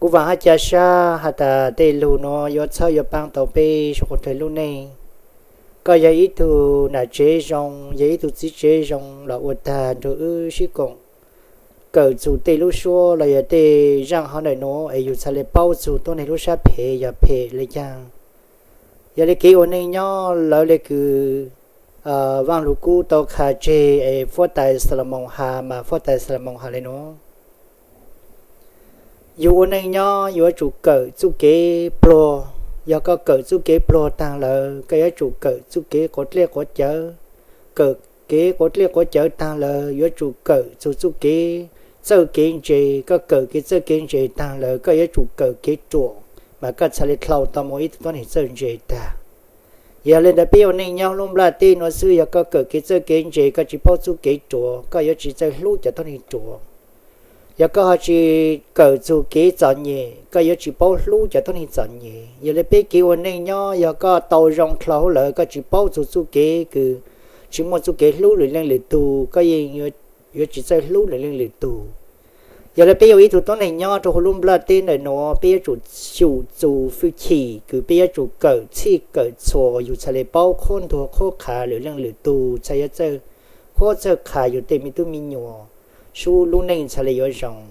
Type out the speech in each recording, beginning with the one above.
Kuv vaam hab ca sab has tas tej lug nuav yuav txhawb yuav paab tau peb suav dlawg lub neej. Koj yog ib tug nam tsev zoo, yog ib tug txiv tsev zoo los ua taag nrug wb sib koom kawm txug tej lub suab los yog tej zaaj hov ntawm nuav es yug txhad le paub txug tuab neeg lub sab phem yog phem le caag. Yog le kev ua neej nyob lawv le kws Vaaj Lug Kub tau qha tseg es Fuab Tais Xalumoos has mas Fuab Tais Xalumoos has le nuav: Yug ua neej nyob yuav tsum kawm txuj kev pluag. Yog koj kawm txuj kev pluag taag lawm, koj yuav tsum kawm txuj kev quav dlej quav cawv. Kawm kev quav dlej quav cawv taag lawm, yuav tsum kawm txug txuj kev txawj kev ntse. Koj kawm kev txawj kev ntse taag lawm, koj yuav tsum kawm kev ruam, mas koj txhad le dlhau tau moog ib tug tuab neeg txawj ntse taag. Yog le ntawd peb ua neej nyob lub nplaj teb nuav xwb, yog koj kawm kev txawj kev ntse koj tsis paub txuj kev ruam, koj yuav tsis txawj hlub cov tuab neeg ruam. Yog koj ho tsis kawm txug kev txom nyem, koj yuav tsis paub hlub cov tuab neeg txom nyem. Yog le peb kev ua neej nyob, yog koj tau zoo dlhau lawm koj tsis paub txug txuj kev kws tsis muaj txuj kev hlub lwm leej lwm tug, koj yeej yuav tsis txawj hlub lwm leej lwm tug. Yog le peb yog ib tug tuab neeg nyob rua huv lub nplaj teb ntawm nuav, peb yuav tsum xyum txug fwj chim kws peb yuav tsum kawm txhij kawm txhua yug txhad le paub qhuab ntuas qhuab qha lwm leej lwm tug, txhad yuav txawj qhuab txawj qha yug tej me tub me nyuam, sub lub neej txhad le yuav zoo.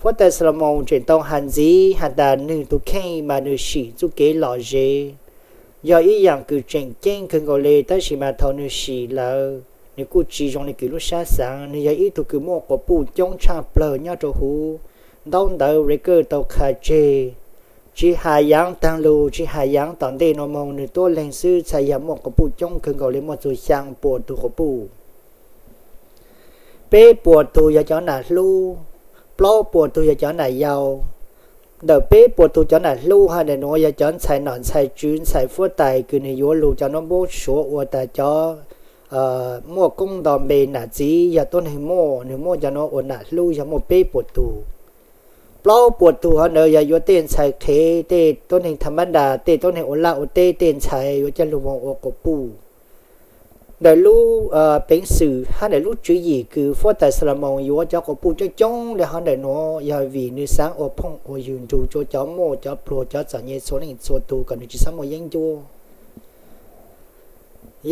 Fuab Tais Xalumoos tseem tau has ntxiv has tas nwg tug kheej mas nwg sim txuj kev lom zem yog ib yaam kws tseem ceeb kawg nkaus le, tab sis mas thaum nwg sim lawm nwg kuj tsis zoo le kws lub sab xaav. Nwg yog ib tug kws muaj quas puj coob tshaaj plawg nyob rua huv. Ntaub ntawv Raker tau qha tseg, tsis has yaav taag lug, tsis has yaav tom ntej nuav moog, nwg tuab leeg xwb txhad yog muaj quas puj coob kawg nkaus le, muaj txug xyaa puas tug quas puj. Peb puas tug yog cov nam hlub, plaub puas tug yog cov nam yau. Ntawm peb puas tug cov nam hlub hab ntawm nuav yog cov ntxhais nom ntxhais tswv ntxhais fuab tais kws nwg yuav lug cov nuav npab suav ua tas cov muaj koob nto npe nam txiv yog tuab neeg muaj, nwg muab cov nuav ua nam hlub yog muaj peb puas tug. Plaub puas tug hov ntawd yog yuav tej ntxhais qhev, tej tuab neeg tham mab nras, tej tuab neeg ua laj ua teb, tej ntxhais yuav coj lug moog ua quas puj. Ntawm lub peev xwm hab ntawm lub tswv yim kws fuab tais Xalumoos yuav cov quas puj coob coob le hov ntawm nuav yog vim nwg xaav ua phooj ua ywg nrug rua cov muaj cov pluag cov txom nyem txhua leej txhua tug kom nwg tsis xob muaj yeeb ncuab.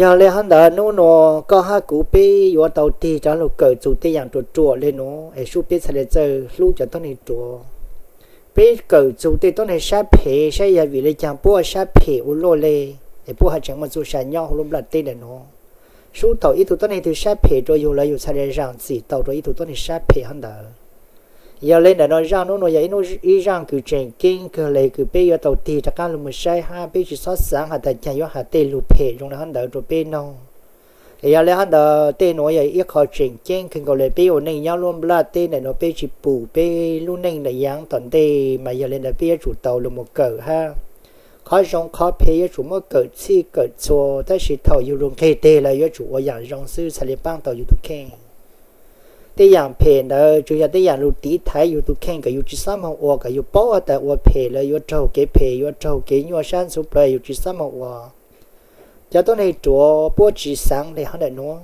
Yog le hov ntawd nub nuav koj hab kuv peb yuav tau tig rov lug kawm txug tej yaam ruam ruam le nuav es sub peb txhad le txawj hlub cov tuab neeg ruam. Peb kawm txug tej tuab neeg sab phem saib yog vim le caag puab sab phem ua luaj le, es puab haj tseem muaj txuj sa nyob huv lub nplaj teb ntawm nuav. Sub thaum ib tug tuab neeg twg sab phem rua yug lawm yug txhad le zaam txim tau rua ib tug tuab neeg sab phem hov ntawd. Yog le ntawm nuav zaaj nub nuav yog ib zaaj kws tseem ceeb kawg le kws peb yuav tau tig rov qaab lug moog saib hab peb tsis xob xaav has tas caag yuav has tej lug phem zoo le hov ntawd rua peb noog. Es yog le hov ntawd tej nuav yog ib qho tseem ceeb kawg nkaus le peb ua neej nyob lub nplaj teb ntawm nuav peb tsis pum peb lub neej ntawm yaav tom ntej mas yog le ntawd peb yuav tsum tau lug moog kawm hab. Qhov zoo qhov phem yuav tsum muab kawm txhij kawm txhua tab sis thaum yug lug nqeg teg lawm yuav tsum ua yaam zoo xwb txhad le paab tau yug tug kheej. Tej yaam phem ntawd tsuas yog tej yaam lug tiv thaiv yug tug kheej kom yug tsis xob moog ua, kom yug paub tas ua phem lawm yuav raug kev phem yuav raug kev nyuaj sab ntxhuv plawv yug tsis xob moog ua. Cov tuab neeg ruam puab tsis xaav le hov ntawm nuav.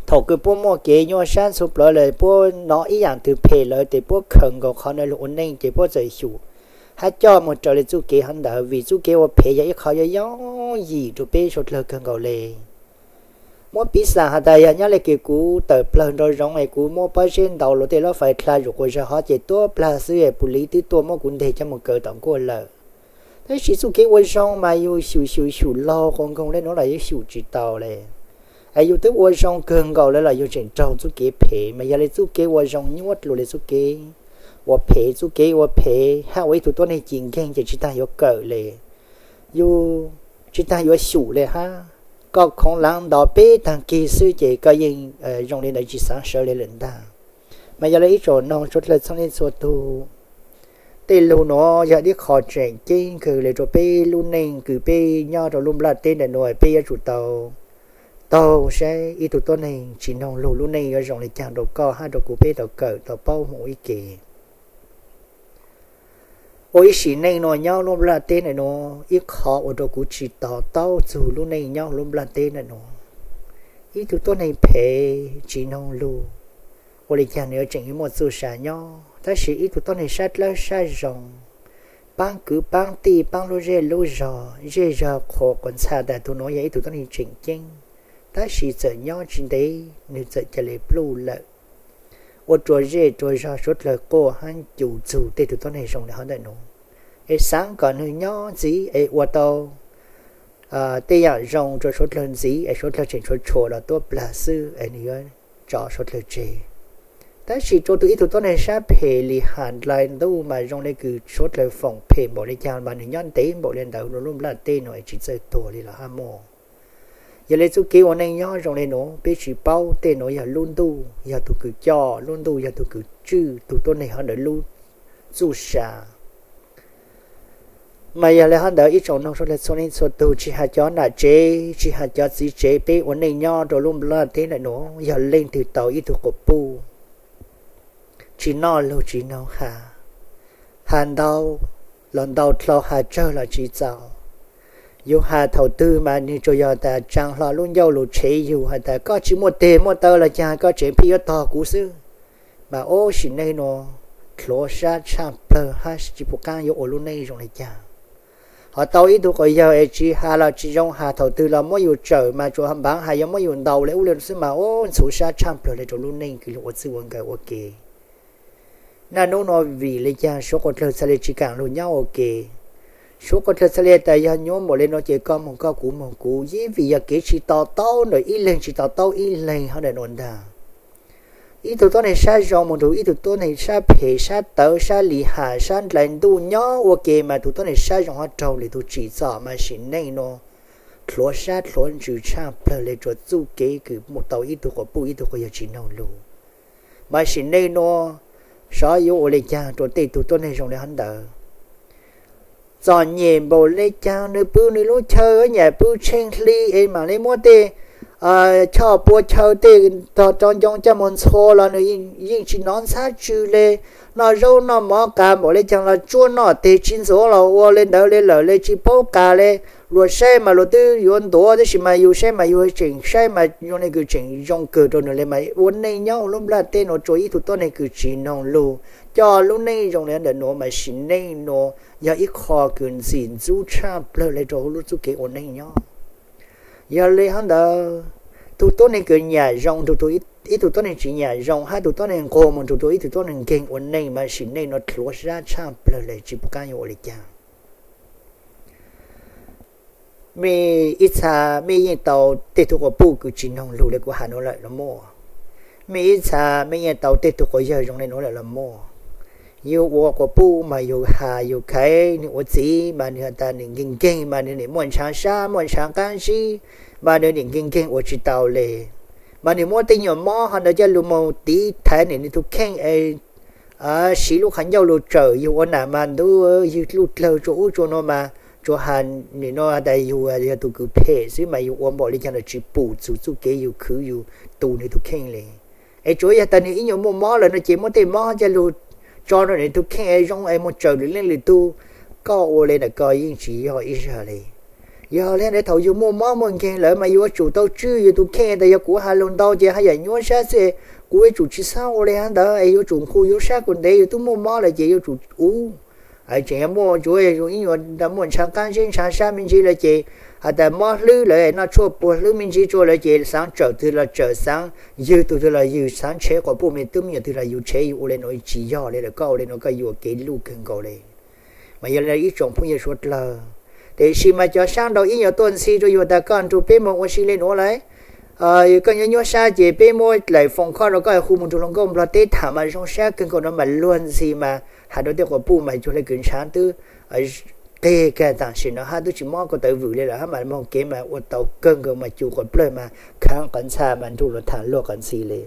Thaum kws puab muaj kev nyuaj sab ntxhuv plawv lawm puab nov ib yaam twg phem lawm tes puab khaws nkaus qhov ntawd lug ua neej ces puab txawm xyum hab coj moog raws le txuj kev hov ntawd vim txuj kev ua phem yog ib qho yooj yooj yim rua peb suav dlawg kawg nkaus le. Muab piv xam has tas yog nyob le kws kuv tawm plawg nrau zoov es kuv muab pob zeb ntaus luas tej lub fais dlha zuj quas zag hov ces tuab plag xwb es pum liv twb tuaj muab kuv nteg coj moog kaw tom nkuaj lawm. Tab sis txuj kev ua zoo mas yug xyum xyum xyum laug quas nkoog le nuav los yug xyum tsis tau le. Es yug twb ua zoo kawg nkaus le los yug tseem raug txuj kev phem mas yog le txuj kev ua zoo nyuaj dlua le txuj kev ua phem, txuj kev ua phem hab ua ib tug tuab neeg ci nkeeg ces tsis taag yuav kawm le. Yug tsis taag yuav xyum le hab. Koj khoov laav nto peb taag kig xwb ces koj yeej zoo le ntawd tsis xaav sawv le lawm ntag. Mas yog le ib tsoom noog suav dlawg txhua leej txhua tug, tej lug nuav yog ib qho tseem ceeb kawg le rua peb lub neej kws peb nyob rua lub nplaj teb ntawm nuav peb yuav tsum tau taug saib ib tug tuab neeg tsis noog lug lub neej yuav zoo le caag rua koj hab rua kuv peb tau kawm tau paub moog ua ib ke. Ua ib sim neej nuav nyob lub nplaj teb ntawm nuav ib qho ua rua kuv tsis to taub txug lub neej nyob lub nplaj teb ntawm nuav. Ib tug tuab neeg phem tsis noog lug, ua le caag nws yuav tseem muaj txuj sa nyob? Tab sis ib tug tuab neeg sab dlawb sab zoo, paab kwv paab tij, paab lub zej lub zog, zej zog qhuas quas ntxha tas tug nuav yog ib tug tuab neeg tseem ceeb, tab sis txawm nyob tsis ntev nwg txawm ca le pluj lawm, ua rua zej rua zog suav dlawg quaj hab cu txug tej tug tuab neeg zoo le hov ntawm nuav. Es xaav kom nwg nyob ntxiv es ua tau tej yaam zoo rua suav dlawg ntxiv es suav dlawg tseem tshua tshua los tuab plag xwb es nwg yuav tso suav dlawg tseg. Tab sis rua tug ib tug tuab neeg sab phem li has dlai ntuj mas zoo le kws suav dlawg foom phem npaum le caag mas nwg nyob ntev npaum le ntawd rua lub nplaj teb nuav es tsis txawj tuag li los hab muaj. Yog le txuj kev ua neej nyob zoo le nuav peb tsis paub tej nuav yog lub ntuj yog tug kws coj, lub ntuj yog tug kws tswj tug tuab neeg hov ntawd lub txuj sa. Mas yog le hov ntawd ib tsoom noog suav dlawg txhua leej txhua tug tsis has cov nam tsev tsis has cov txiv tsev peb ua neej nyob rua lub nplaj teb ntawm nuav yog leej twg tau ib tug quas puj tsis noj lug tsis noog has, has ntau los ntau dlhau has tsawg los tsis txaus. Yug has thaum twg mas nwg tsuas yog tas tsaa hlo lub ncauj lug tshev yug has tas koj tsis muaj teg muaj taw los caag koj tseem pheej yuav tog kuv xwb. Mas ua sim neej nuav dlhuav sab tshaj plawg hab tsis pum qaab yuav ua lub neej zoo le caag. Ho tau ib tug quas yawg es tsis has los tsis zoo has thaum twg los muab yus tsawm mas tsuas npaav has yuav muab yus ntaus le ub le xwb mas ua ntxhuv sab tshaj plawg le rua lub neej kws lug ua txij ua nkawm ua ke. Naj nub nuav vim le caag suav quas dlawg txhaj le tsis kaam lug nyob ua ke? Suav quas dlawg txhaj le tas yog nyuaj npaum le nuav ces koj moog koj kuv moog kuv, yeej vim yog kev tsis to taub ntawm ib leeg tsis to taub ib leeg hov ntawm nuav ntag. Ib tug tuab neeg sab zoo moog nrug ib tug tuab neeg sab phem sab tawv sab lim ham sab dlai ntuj nyob ua ke mas tug tuab neeg sab zoo hov raug lwm tug tsim txom mas sim neej nuav dlhuav sab dlhuav ntsws tshaj plawg le rua txuj kev kws tau ib tug quas puj ib tug quas yawg tsis noog lug. Mas sim neej nuav xyov yuav ua le caag rua tej tug tuab neeg zoo le hov ntawd. Txom nyem npaum le caag nwg pw nwg lub chaw nyam pw tsheej hli es maam le muab tej choj pua chaw tej tog rov ncoo coj moog ntxhua los nwg yeej tsis nov ntxhab tsw le. Noj zaub noj mov qas npaum le caag los tsuab noj teg tsis ntxuav los ua le ntawd le lawm le tsis paub qas le. Luag saib mas luag twb yuav ntuav tab sis mas yug saib mas yug tseem saib mas zoo le kws tseem zoo kawg rua nwg le mas ua neej nyob ua lub nplaj teb nuav rua ib tug tuab neeg kws tsis noog lug coj lub neej zoo le ntawm nuav mas sim neej nuav yog ib qho kws ntxim ntxub tshaj plawg le rua huv lub txuj kev ua neej nyob. Yog le hov ntawd tug tuab neeg kws nyam zoo nrug ib tug tuab neeg tsis nyam zoo hab tug tuab neeg nquag moog nrug ib tug tuab neeg nkeeg ua neej mas sim neej nuav dlhuav sab tshaj plawg le tsis pum qaab yuav ua le caag. Mej ib txha mej yeej tau tej tug quas puj kws tsis noog lug le kuv has nuav lawm los muaj. Mej ib txha mej yeej tau tej tug quas yawg zoo le nuav lawm los muaj. Yug ua quas puj mas yug has yug khaiv nwg ua txiv mas nwg has tas nwg nkeeg nkeeg mas nwg nim muaj ntshav sab muaj ntshav qaab zib, mas nwg nim nkeeg nkeeg ua tsis tau le. Mas nwg muab tej nyuam mob hov ntawd coj lug moog tiv thaiv nim nwg tug kheej es siv lub qhov ncauj lug tsawm yug ua nam mas ntuj ywg dluj dlawg tsua ub tsua nuav mas tsuas has nim nuav tas yug yog tug kws phem xwb mas yug ua npaum le caag los tsis pum txug txuj kev yug khwv yug tu nwg tug kheej le. Es tsuav yog tas nwg ib nyuag muaj mob lawm no ces muab tej mob coj lug tso rua nwg tug kheej es zoo es moog tsawm lwm leej lwm tug. Koj ua le ntawm koj yeej tsis yog ib zag le. Yog le ntawd thaum yug muaj mob muaj nkeeg lawm mas yug yuav tsum tau tswj yug tug kheej tas yog kuv has lug ntau ces haj yam nyuaj sab xwb, kuv yuav tsum tsis xaav ua le hov ntawd es yuav tsum nqus yug sab kuv ntev yug tub muaj mob lawm ces yuav tsum ub. Tseem yog muaj tsuav yog yug ib nyuag muaj ntshav qaab zib ntshav sab me ntsis lawm ces has tas mob hlwb lawm noj tshuaj puag hlwb me ntsis tsua lawm ces xaav tsawm twg los tsawm, xaav ywg tug twg los ywg, xaav tshev quas puj me tub me nyuam twg los yug tshev, yug ua le nuav tsis yog le lawm, koj ua le nuav koj yuam kev luj kawg nkaus le. Mas yog le ib tsoom phooj ywg suav dlawg, tiam sis mas cov sab nraud ib nyuag tuaj ntxhi rua yug tas koj nrug peb moog ua si le nuav lawm, koj nyuaj nyuaj sab ces peb muab daim foom khoj rua koj hu moog nrug hluas nkauj nplog teb tham mas zoo sab kawg nkaus no mas luag ntxhi mas has rua tej quas puj mas cuag le kws ntshav twb qig kag tam sim no hab twb tsis mob ko taw vwm le lawm hab mas moog kev mas ua tau kawg nkaus mas cum quas plawg mas khaav quas ntxha mas nrug luag tham luag quas ntxhi le.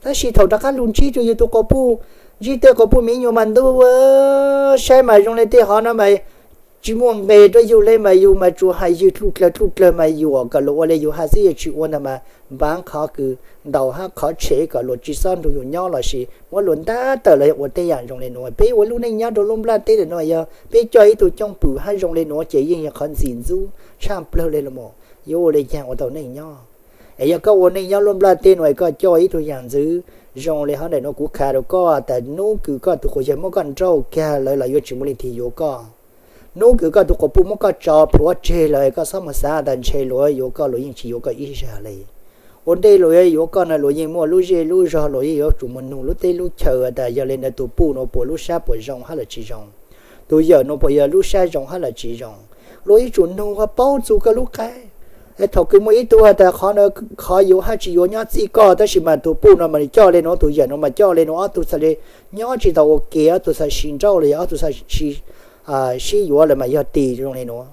Tab sis thaum rov qab lug ntsib rua yug tug quas puj, ntsib tej quas puj me nyuam mas ntuj saib mas zoo le tej hov no mas tsis muaj nqis rua yug le mas yug mas tsuas has ywg dluj dlawg dluj dlawg mas yuam kom luag ua le yug has xwb yog tsis ua ntag mas npaav qhov kws ntaus hab qhov tshem kom luag tsis xob nrug yug nyob lossis muab luag ntab tawm los yog ua tej yam zoo le nuav. Peb ua lub neej nyob rua lub nplaj teb lawm no yog peb coj ib tug cwj pwm hab zoo le nuav ces yeej yog qhov ntxim ntxub tshaj plawg le los mas yuav ua le caag ua tau neej nyob. Es yog koj ua neej nyob lub nplaj teb nuav es koj coj ib tug yaam ntxwv zoo le hov ntawm nuav, kuv qha rua koj tas nub kws koj tug quas yawg muab koj nrauj kag lawm los yuav tsis muaj leej twg yuav koj. Nub kws koj tug quas puj muab koj tso plhuav tseg lawm koj xob moog xaav tas ntshe luag yuav koj, luag yeej tsis yuav koj ib zag le. Ua ntej luag yuav yuav koj no luag yeej muaj lub zej lub zog, luag yeej yuav tsum moog nug lub teb lub chaw tas yog le ntawd tug puj nuav puas lub sab puas zoo hab los tsis zoo, tug yawm nuav puas yog lub sab zoo hab los tsis zoo. Luag yeej tsum nug ho paub txug koj lub qab. Thaum kws muaj ib tug has tas qhov, qhov yuav hab tsis yuav nyob txij koj, tab sis mas tug puj nuav mas coj le nuav, tug yawm nuav mas coj le nuav, ob tug xaav le nyob tsis tau ua ke, ob tug xaav sis nrauj los yog ob tug xaav sis sib yuav lawm mas yog tim zoo le nuav.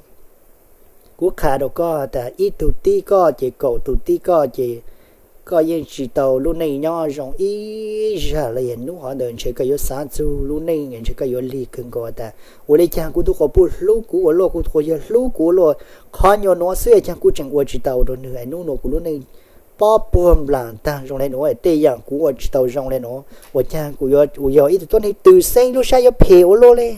Kuv qha rua koj tas ib tug tib koj ces kaum tug tib koj ces koj yeej tsis tau lub neej nyob zoo ib zag le. Yog nub hov ntawd ntshe koj yuav xaav txug lub neej, ntshe koj yuav lig kawg nkaus tas ua le caag kuv tug quas puj hlub kuv ua luaj, kuv tug quas yawg hlub kuv ua luaj, qhov nyuas nuav xwb es caag kuv tseem ua tsis tau rua nwg es nub nuav kuv lub neej pob puag nplaam taag zoo le nuav, tej yaam kuv ua tsis tau zoo le nuav, ua caag kuv yuav yog ib tug tuab neeg twm xeeb lub sab yuav phem ua luaj le.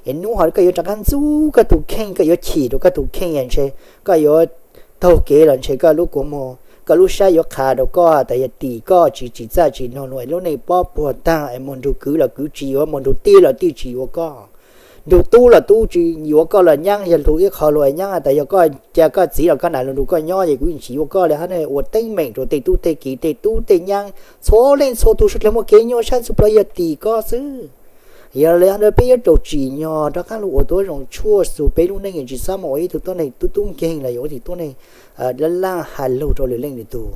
Es nub hov koj yuav rov qab ntxub koj tug kheej, koj yuav chim rua koj tug kheej es ntshe koj yuav taug kev los ntshe koj lub kua muag, koj lub sab yuav qha rua koj tas yog tim koj tsis tsim txaj tsis nug lug es lub neej pob puag taag es moog nrug kwv los kwv tsis yuav, moog nrug tij los tij tsis yuav koj, nrug tub los tub tsis yuav koj los nyaab yog lug ib qho lug es nyaab has tas yog koj ca koj txiv los koj nam lug nrug koj nyob ces kuv yeej tsis yuav koj le hab. Ua teeb meem rua tej tub tej kiv tej tub tej nyaab txhua leej txhua tug suav dlawg muaj kev nyuaj sab ntxwv plawg yog tim koj xwb. Yog le hab ntawd peb yuav tsum tsim nyog rov qab lug ua tuab zoo tshuaj txug peb lub neej, tsis xob moog ua ib tug tuab neeg tub tub nkeeg los yog ua ib tug tuab neeg laj laj has lug rua lwm leej lwm tug.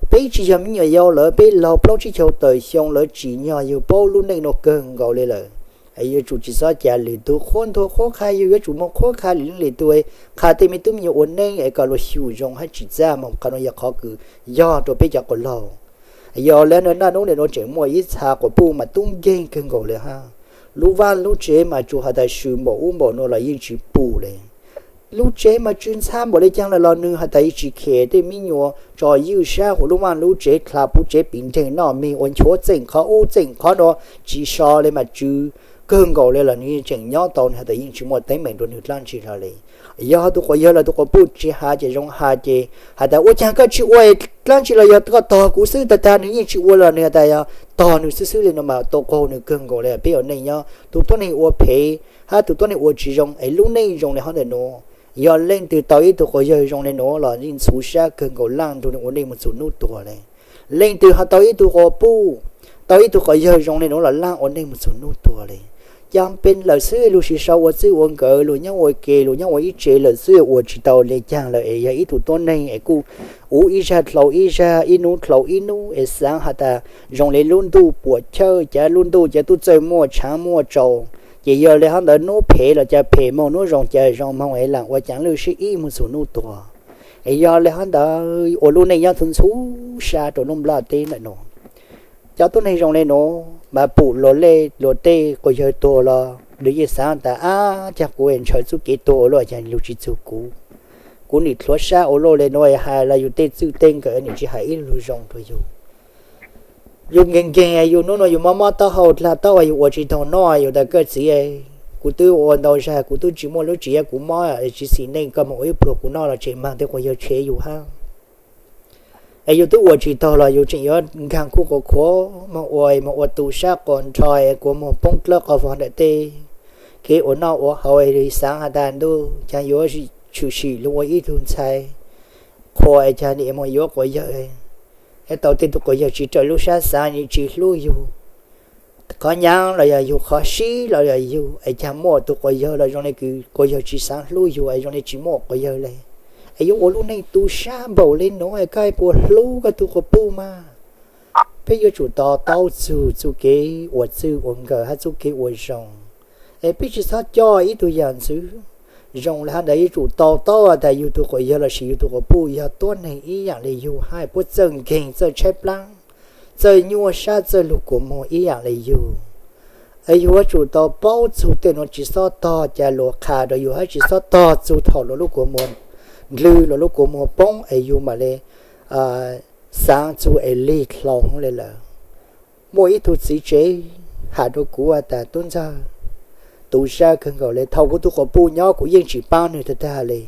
Peb tsis yog me nyuam yaus lawm, peb laug plaub tsib caug tawm xyoo lawm, tsim nyog yug paub lub neej nuav kawg nkaus le lawm. Yuav tsum tsis xob ca lwm tug qhuab ntuas qhuab qha yug, yuav tsum moog qhuab qha lwm leej lwm tug, qha tej me tub me nyuam ua neej es kom luag xyum zoo hab tsim txaj moog, qhov nuav yog qhov kws yog rua peb cov quas laug. Yog le ntawd naj nub le nuav tseem muaj ib txha quas puj mas tub nkeeg kawg nkaus le hab. Lub vaaj lub tsev mas tsuas has tas swm npaum ub npaum nuav los yeej tsis pum le. Lub tsev mas tsw ntxhab npaum le caag lawm los nwg has tas yeej tsis khem, tej me nyuam tso ywj sab huv lub vaaj lub tsev, dlha puv tsev pim nreeg noj mis ua nchuav txeem qhov ub txeem qhov nuav tsis so le mas tsw kawg nkaus le los nwg yeej tseem nyob tau, nwg has tas yeej tsis muaj teeb meem rua nwg dlaab tsi hlo le. Yog tug quas yawg los tug quas puj tsis has ces zoo has ces has tas ua caag koj tsis ua dlaab tsi los yog koj tog kuv xwb tag tag, nwg yeej tsis ua los nwg has tas yog tog nwg xwb xwb le nuav mas tau qaug nwg kawg nkaus le. Peb ua neej nyob tug tuab neeg ua phem hab tug tuab neeg ua tsis zoo es lub neej zoo le hov ntawm nuav. Yog leej twg tau ib tug quas yawg zoo le nuav los yeej ntxhuv sab kawg nkaus, laaj nrug nwg ua neej moog txug nub tuag le. Leej twg ho tau ib tug quas puj, tau ib tug quas yawg zoo le nuav los laaj ua neej moog txug nub tuag le. Ca pes lawm xwb, lug sis sau ua txwj ua nkawm, lug nyob ua ke, lug nyob ua ib tsev lawm xwb, ua tsis tau le caag lawm es yog ib tug tuab neeg es kuj ua ib zag dlhau ib zag, ib nub dlhau ib nub es xaav has tas zoo le lub ntuj puam chawj, ca lub ntuj ca tub txawj muaj tshaav muaj tsaus, ces yog le hov ntawd nub phem los ca phem moog, nub zoo ca zoo moog es laam ua caag lwj sib ib moog txug nub tuag. Es yog le hov ntawd ua lub neej nyob txhua ntxhuv sab rua lub nplaj teb ntawm nuav. Cov tuab neeg zoo le nuav mas pum luag lej luag tej quas yawg tuag los nwg yeej xaav tas ab, caag kuv ntshaw txuj kev tuag ua luaj caag lug tsis txug kuv. Kuv nim dlhuav sab ua luaj le nuav, hais los yug tej txwj tej nkawm nim tsis hais ib lug zoo rua yug. Yug nkeeg nkeeg, yug nub nuav yug mob mob taub hau dlha taub, yug ua tsis taug noj, yug tas koj txiv, kuv twb ua ntau zag kuv twb tsis muaj lub tsev, kuv mob tsis xis neej, koj moog ua ib pluag kuv noj los tseem maag tej quas yawg tshev yug hab. Es yug twb ua tsis taug los yug tseem yuav nkaag kuj quas khuav moog ua, moog ua tu sab quas nrho, kuas muag poob dlawb qhov vog ntawm tej kev ua noj ua haus, xaav has tas ntuj caag yuav tshwm sim lug ua ib tug ntxhais qhua es caag nim moog yuav quas yawg, es tau tej tug quas yawg tsis raws lub sab xaav, nim tsis hlub yug. Qhov nyaav los yog yug, qhov sib los yog yug, es caag muaj tug quas yawg los zoo le kws quas yawg tsis xaav hlub yug, es zoo le tsis muaj quas yawg le. Es yuav ua lub neej tu sab npaum le nuav es koj puas hlub koj tug quas puj mas? Peb yuav tsum to taub txug txuj kev ua txwj ua nkawm hab txuj kev ua zoo. Es peb tsis txhob coj ib tug yam ntxwv. Zoo le hab ntawd yuav tsum to taub tas yug tug quas yawg lossis yug tug quas puj yog tuab neeg ib yaam le yug hab puab txawj nkeeg, txawj tshaib plaab, txawj nyuaj sab, txawj lug kua muag ib yaam le yug. Es yug yuav tsum tau paub txug tej nuav, tsis xob tog ca luas qha rua yug hab tsis xob tog txug thaum luas lub kua muag ndlwg, luas lub kua muag poob es yug mam le xaav txug es lig dlhau le lawm. Muaj ib tug txiv tsev has rua kuv tas tub ntxawg, tu sab kawg nkaus le, thaum kuv tug quas puj nyob kuv yeej tsis paab nwg tag tag le.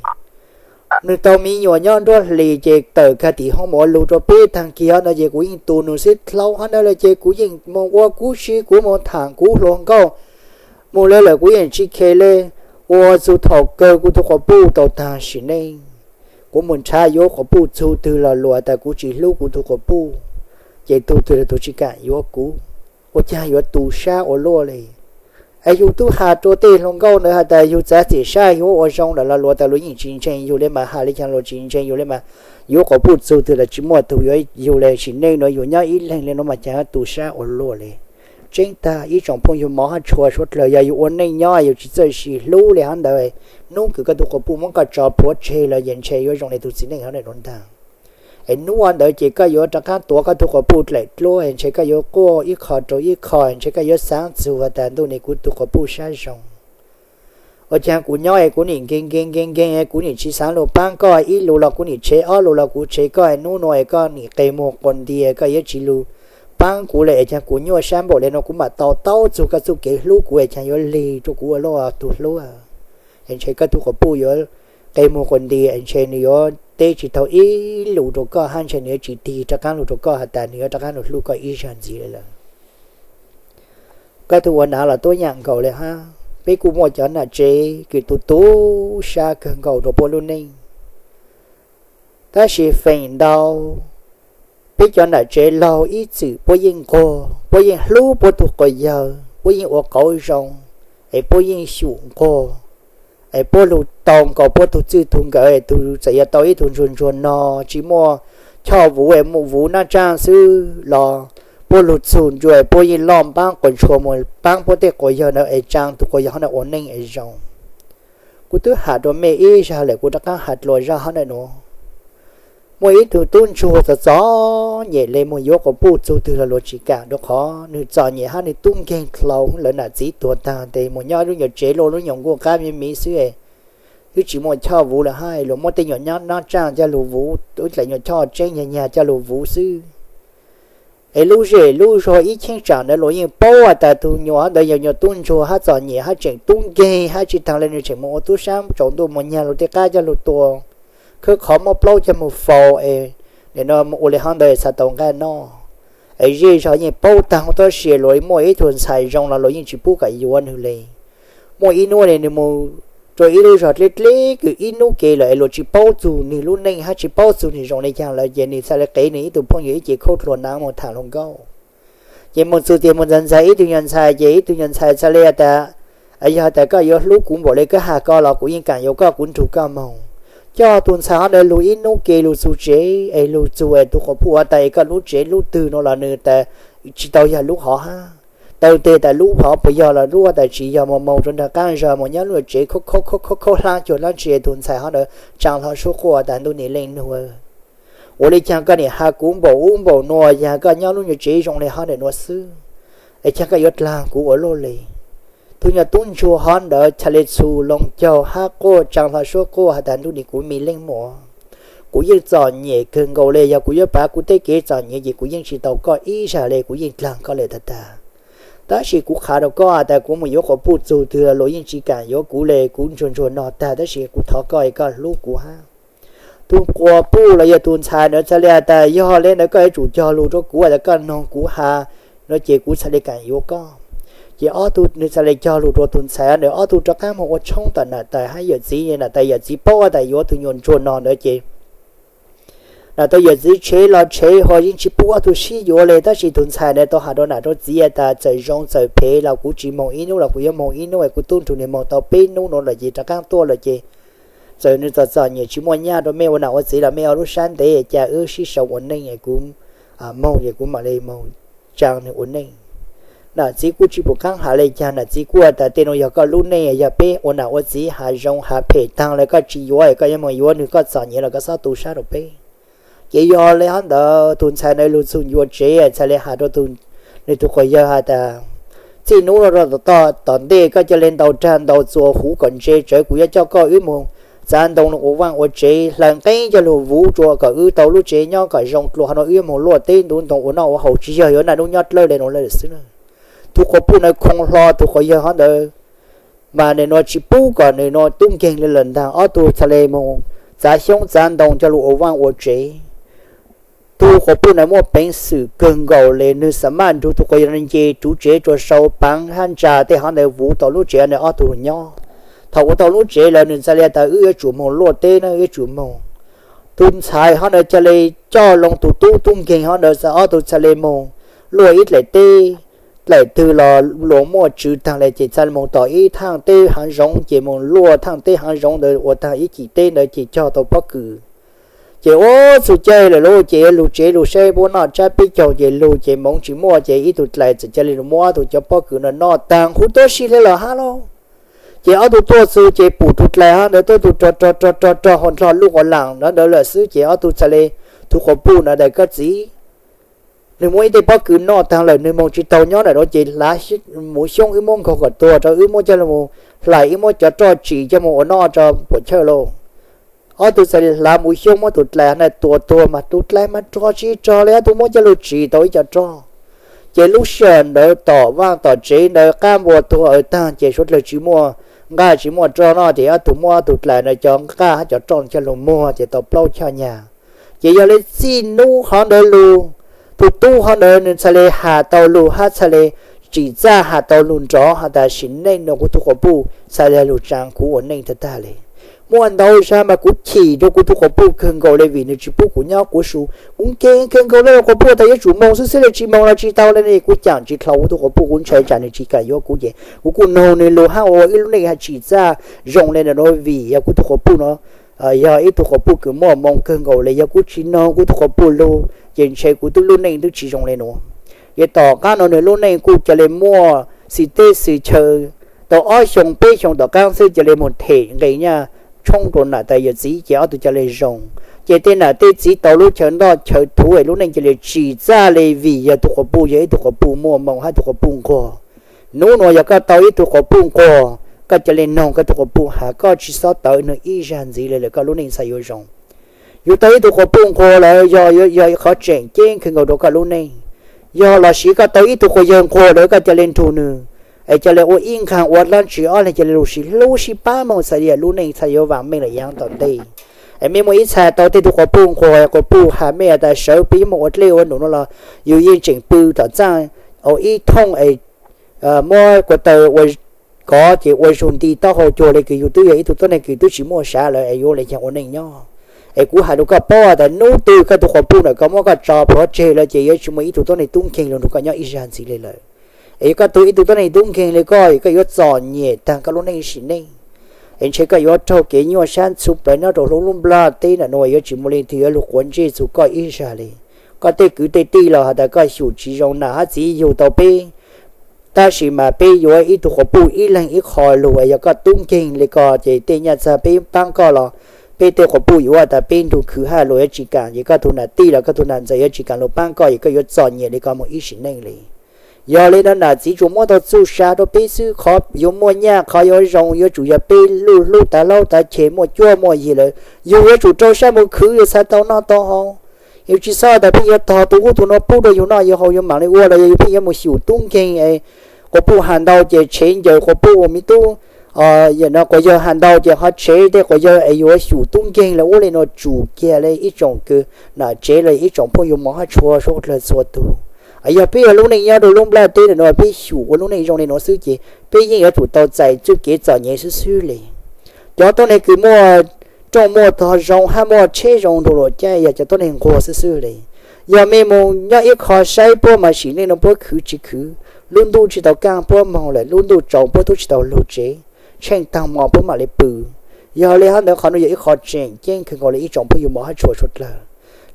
Nws tau me nyuam nyob nruab hlis ces tawm kiag tim hoob mus ua lug rau peb taag kis hov ntawd ces kuv yeej tu nws xwb. Dlhau hov ntawd lawm ces kuv yeej mus ua kuv si, kuv mus tham kuv hluas nkauj, mus le lawm kuv yeej tsis khe le. Ua txug thaum kawg kuv tug quas puj tau taag sim neej, kuv mus nrhav yuav quas puj txug twg los luag tas kuv tsis hlub kuv tug quas puj, ces tug twg los tug tsis kam yuav kuv, ua caag yuav tu sab ua luaj li. Es yug tub has rua tej hluas nkauj ntawd has tas yug txav txim sab yug ua zoo lawm los luag tas luag yeej tsis ntseeg yug le mas, has le caag luag tsis ntseeg yug le mas, yuav quas puj txug twg los tsis muaj tug yuav yug le. Sim neej nuav yug nyob ib leeg le nuav mas caag yuav tu sab ua luaj li. Tseeb tag ib tsoom phooj ywg mov hab tshua suav dlawg, yog yug ua neej nyob yug tsis txawj sim hlub le hov ntawd, nub kws koj tug quas puj muab koj tso plhuav tseg los yeej ntshe yuav zoo le tug txiv neej hov ntawm nuav ntag. Es nub ua ntawd ces koj yuav rov qaab tuav koj tug quas puj dlaim dluab, ntshe koj yuav quaj ib qho rau ib qho, ntshe koj yuav xaav txug has tas ntuj nim kuv tug quas puj sab zoo. Ua caag kuv nyob es kuv nim nkeeg nkeeg nkeeg nkeeg, kuv nim tsis xaav lug paab koj ib lus los kuv nim tshev ob lus los kuv tshev koj, nub nuav es koj nim qe muag quas nti koj yuav tsis lug paab kuv le, es caag kuv nyuaj sab npaum le nuav kuv mam tau taub txug koj txuj kev hlub kuv es caag yuav lig rua kuv ua luaj tug hlub. Es ntshe koj tug quas puj yuav qe muag quas nti, es ntshe nws yuav teb tsis tau ib lus rua koj hab ntshe nws yuav tsis tig rov qaab lug rua koj has tas nws yuav rov qaab lug hlub koj ib zag ntxiv le lawm. Koj tug ua nam los tuab yam nkaus le hab, peb kuj muaj cov nam tsev kws tu tu sab kawg nkaus rua puab lub neej. Tab sis feem ntau peb cov nam tsev laug ib txwm puab yeej nquag, puab yeej hlub puab tug quas yawg, puab yeej ua qauv zoo, es puab yeej xyum nquag, es puab lug tau nkaus puab tug txwj tug nkawm, tug txawm yog tau ib tug ntsuag ntsuag no tsis muaj choj vuv es muaj vuv nab tsaaj xwb los puab lug txug ncua puab yeej loj npaab quas ntshua mus paab puab tej quas yawg ntawd es tsaa tug quas yawg hov ntawd ua neej es zoo. Kuv twb has rua mej ib zag lawm, kuv rov qaab has dlua zaj hov ntawm nuav. Muaj ib tug tub ntsuag txom txom nyem le, mus yuav quas puj txug twg los luag tsis kam, rua qhov nwg txom nyem hab nwg tub nkeeg dlhau, lawv nam txiv tuag taag tes mus nyob lub nyuas tsev luaj lub nyuas nkuaj qab miv miv xwb, twb tsis muaj choj vuv lawm hab, luag muab tej nyuas nab tsaaj coj lug vuv, ib dlaim nyuas choj tseeb nyag nyag coj lug vuv xwb. Es lub zej lub zog ib cheeb tsam ntawd luag yeej paub has tas tug nyuas ntawd yog nyuas tub ntsuag hab txom nyem hab tseem tub nkeeg hab tsi taag le nwg tseem mus ua tub sab tsaus ntuj mus nyag luag tej qab coj lug tua, khawb qhov muab plaub coj mus faus es nim no ua le hov ntawd xav tau nqaj noj. Es zej zog yeej paub taag huv tub si, luag muaj ib tug ntxhais zoo los luag yeej tsis pub kom yuav nwg le. Muaj ib hnub nwg mus rua ib lub zog dleb dleb kws ib hnub ke lawm es luag tsis paub txug nwg lub neej hab tsis paub txug nwg zoo le caag lawm ces nwg txhaj le qev nwg ib tug phooj ywg ib ce khaub dluag naav mus tham hluas nkauj. Ces mus txug tias mus ntxhais ntxhais ib tug nyuas ntxhais ces ib tug nyuas ntxhais txhaj le has tas, yog has tas koj yuav hlub kuv npaum le koj has ko los kuv yeej kam yuav koj, kuv nrug koj moog. Coj tug ntxhais hov ntawd lug ib hnub ke lug txug tsev es lug txug es tug quas puj has tas es koj lub tsev lub twg no los nwg tas tsis tau yog lub hov hab. Taw teg tas lub hov puas yog los lub has tas tsis yog, mus moog rua nraag qaab zog mus nyob lub tsev khaub khaub khaub khaub hlab cuag dlaab tsi, tug ntxhais hov ntawd tsaa hlo suab quaj tas ntuj nim leej nug, ua le caag koj nim has kuv npaum ub npaum nuav, yog koj nyob lub nyuas tsev zoo le hov ntawm nuav xwb es caag koj yuav dlaag kuv ua luaj le. Tug nyuas tub ntsuag hov ntawd txhaj le txhum loo caug hab quaj tsaa hlo suab quaj has tas ntuj nim kuv me leej muam, kuv yeej txom nyem kawg nkaus le, yog kuv yuav pav kuv tej kev txom nyem ces kuv yeej tsis tau koj ib zag le, kuv yeej dlaag koj le tag tag. Tab sis kuv qha rua koj has tas kuv mus yuav quas puj txug twg luag yeej tsis kam yuav kuv le, kuv ntsuag ntsuag no tag, tab sis kuv thov koj es koj hlub kuv hab. Tug quas puj los yog tug ntxhais ntawd txhaj le has tas yog le ntawd koj yuav tsum cog lug rua kuv has tas koj noog kuv has no ces kuv txhaj le kam yuav koj. Ces ob tug nwg txhaj le cog lug rua tug ntxhais ntawd, ob tug rov qaab moog ua tshoob tom nam tais hab yawm txiv, nam tais yawm txiv paub tas yuav tug nyuas ntsuag no ntawd ces nam tais yawm txiv tshev los tshev ho yeej tsis pub ob tug sib yuav le, tab sis tug ntxhais ntawd tau has rua nam rua txiv tas txawm zoo txawm phem los kuv tsis moog ib hnub los kuv yuav moog ib hnub, kuv tub nrug nwg moog tau peb hnub nuav lawm ces rov qaab tuaj lawm ces txawm nwg txom txom nyem tsis muaj nyaj rua mej ua nam ua txiv los mej ua lub sab ntev, ca wb sib sau ua neej, kuv moog ces kuv mam le moog tsaa nwg ua neej. Nam txiv kuj tsis pum qaab has le caag, nam txiv kuj tas tej nuav yog koj lub neej, yog peb ua nam ua txiv has zoo has phem taag le koj tsis yuav, koj yuav moog yuav nwg, koj txom nyem los koj xob tu sab rua peb. Ces yog le hov ntawd tug ntxhais ntawd lug txug ncua tsev txhaj le has rua nwg tug quas yawg has tas txij nub rua tom ntej koj ca le ntaus rag ntaus txuas huv kom ntse tsawv, kuv yuav coj koj wb moog txav ntoo ua vaaj ua tsev, hlawv nqeeb coj lug vuv rua kom wb tau lub tsev nyob kom zoo dlua, hov no wb yuav moog luaj teb ntuv ntoo ua noj ua haus, tsis yog yuav naj nub nyob dlawb le nuav lawm xwb na. Tug quas puj ntawd khoo hlo tug quas yawg hov ntawd, mas nwg nuav tsis pub kom nwg nuav tub nkeeg le lawm ntag. Ob tug txhaj le moog txav xyoob txav ntoo coj lug ua vaaj ua tsev. Tug quas puj ntawd muaj peev xwm kawg nkaus le, nwg xam maj nrug tug quas yog nce ruv tsev rua sau paav hab ntsa tej hov ntawd vuv tau lub tsev ntawd ob tug nyob. Thaum ua tau lub tsev lawm nwg txhaj le tas wb yuav tsum moog luaj teb na, yuav tsum moog. Tug ntxhais hov ntawd ca le coj loo tug tub tub nkeeg hov ntawd ob tug txhaj le moog luaj ib dlaim teb. Dlaim twg los luas muaj tswv taag le ces txhaj le moog tom ib thaaj teb haav zoov ces moog luaj thaaj teb haav zoov ntawd ua taag ib cim teb ntawd ces cog tau pob kws. Ces ua txug caij lawm lauj ces lug tsev lug saib puab noj tsab peb caug ces lug ces moov tsis muaj ces ib tug dlais txawm ca le lug muab tug cov pob kws no noj taag huv tuab si le los hab lauj. Ces ob tug tuaj txug ces pum tug dlais hov ntawd tuab tug rog rog rog rog rog hauv nrog lub quas laam ntawd lawm xwb ces ob tug txhaj le, tug quas puj ntawd tas koj txiv, nwg muab ib tej pob kws noj taag lawm nwg moog tsis taug nyob ntawm nuav ces hlav muv xyoob wb muab nkaug kom tuag rau wb muab coj lug hlais wb muab cov roj tsim coj moog ua noj rau puam chawj lauj. Ob tug txhaj le hlav muv xyoob muab tug dlais na tua tuag mas tug dlais mas rog tsis rog le ob tug muab coj lug tsim tau ib co roj. Ces lub sij hawm ntawd tom vaaj tom tsev ntawd qab npua tuag aws taag ces suav dlawg tsis muaj nqaj tsis muaj roj noj ces ob tug muab tug dlais ntawd cov nqaj hab cov roj coj lug muag ces tau plaub choj nyag. Ces yog le txij nub hov ntawd lug, tug tub hov ntawd nwg txhaj le has tau lug hab txhaj le tsim txaj has tau lug nrov has tas sim neej nuav kuv tug quas puj txhaj le lug tsaa kuv ua neej tag tag le. Muaj ntau zag mas kuv chim rua kuv tug quas puj kawg nkaus le vim nwg tsis pub kuv nyob kuv su. Kuv nkeeg kawg nkaus le quas puj tas yuav tsum moog xwb xwb le tsis moog los tsis tau le ne kuv caam tsis dlhau kuv tug quas puj kuv ntshai tsam nwg tsis kam yuav kuv ces kuv kuj noog nwg lug hab ua ib lub neej has tsim txaj zoo le ntawm nuav vim yog kuv tug quas puj no yog ib tug quas puj kws muaj moo kawg nkaus le yog kuv tsis noog kuv tug quas puj lug ces ntshe kuv twb lub neej twb tsis zoo le nuav. Ces tom qaab no nwg lub neej kuj ca le muaj xwm teb xwm chaw tau ob xyoo peb xyoo tom qaab xwb ca le moog them nqe nyaj tshoob rua nam tas yawm txiv ces ob tug ca le zoo. Ces tej nam tej txiv tau lub chaw ntoj chaw thuv es lub neej ca le tsim txaj le vim yog tug quas puj yog ib tug quas puj muaj moo hab tug quas puj nquag. Nub nuav yog koj tau ib tug quas puj nquag koj ca le noog koj tug quas puj has koj tsis xob tawv nwg ib zag ntxiv le lawm koj lub neej txhaj yuav zoo. Yug tau ib tug quas puj nquag lawm yog, yog qhov tseem ceeb kawg nkaus rua koj lub neej. Yog los sis koj tau ib tug quas yawg nquag lawm koj ca le nrug nwg es ca le ua ib nqaag ua dlaab tsi ob leeg ca le lug sib hlub sib pab moog txhaj le lub neej txhaj yuav vaam meej lawm yaav tom ntej. Es mej muaj ib txha tau tej tug quas puj nquag quas puj has mej tas sawv peb yuav moog ua dlej ua num no los yug yeej tseem pw tom txaaj ua ib thooj es muab kua taw ua kov ces ua zug nti taub hau cuag le kws yug twb yog ib tug tuab neeg kws twb tsis muaj sav lawm es yuav le caag ua neej nyob. Es kuv has rua koj paub tas nub twg koj tug quas puj ntawm koj muab koj tso plhuav tseg lawm ces yuav tsis muaj ib tug tuab neeg tub nkeeg lug nrug koj nyob ib zag ntxiv le lawm. Es yog koj tug ib tug tuab neeg tub nkeeg le koj, koj yuav txom nyem taag koj lub neej sim neej. Es ntshe koj yuav raug kev nyuaj sab ntxhuv plawv nyob rua hauv lub nplaj teb ntawm nuav yuav tsis muaj leej twg yuav lug quav ntsej txug koj ib zag le. Koj tej kwv tej tij los has tas koj xyum tsis zoo nam hab txiv yug tau peb, tab sis mas peb yuav ib tug quas puj ib leeg ib qho lug es yog koj tub nkeeg le ko ces tej nyaj txag peb paab koj los peb tej quas puj yuav tas peb nrug khwv hab luas yuav tsis kaam ces koj tug nam tij los koj tug nam ntxawm yuav tsis kaam lug paab koj ces koj yuav txom nyem le ko moog ib sim neej le. Yog le nuav nam txiv tsuas muab tau txuj sa rua peb xwb, qhov yuav muaj nyaj qhov yuav zoo yuav tsum yog peb luj hlub tav hlaub tav ceg muaj cuab muaj yig lawm. Yug yuav tsum rau sab moog khwv yug txhaj tau noj tau haus. Yug tsis xob tas pheej yuav tog tug ub tug nuav pub rua yug noj yug haus yug maam le ua los yog yug pheej yuav moog xyum tub nkeeg es quas puj has ntau ces tshev ncaws quas puj ua miv tub, quas yawg has ntau ces ho tshev tej quas yawg es yuav xyum tub nkeeg le ub le nuav tsum kiag le ib tsoom kws nam tsev le ib tsoom phooj ywg mos hab tshua suav dlawg txhua tug. Yog peb yog lub neej nyob rua lub nplaj teb ntawm nuav peb xyum ua lub neej zoo le nuav xwb ces peb yeej yuav tsum tau txais txuj kev txom nyem xwb xwb le. Cov tuab neeg kws muaj rooj muaj tog zoo hab muaj tsheb zoo nrug luas caij yog cov tuab neeg nquag xwb xwb le. Yog mej moog nyob ib qho saib puab mas sim neej nuav puab khwv tsis khwv, lub ntuj tsis tau kaaj puab moog lawm, lub ntuj tsaus puab tub tsis tau lug tsev, tsheej taag mo puab maam le pw. Yog le hab ntawd qhov nuav yog ib qho tseem ceeb kawg nkaus le ib tsoom phooj ywg mos hab tshua suav dlawg.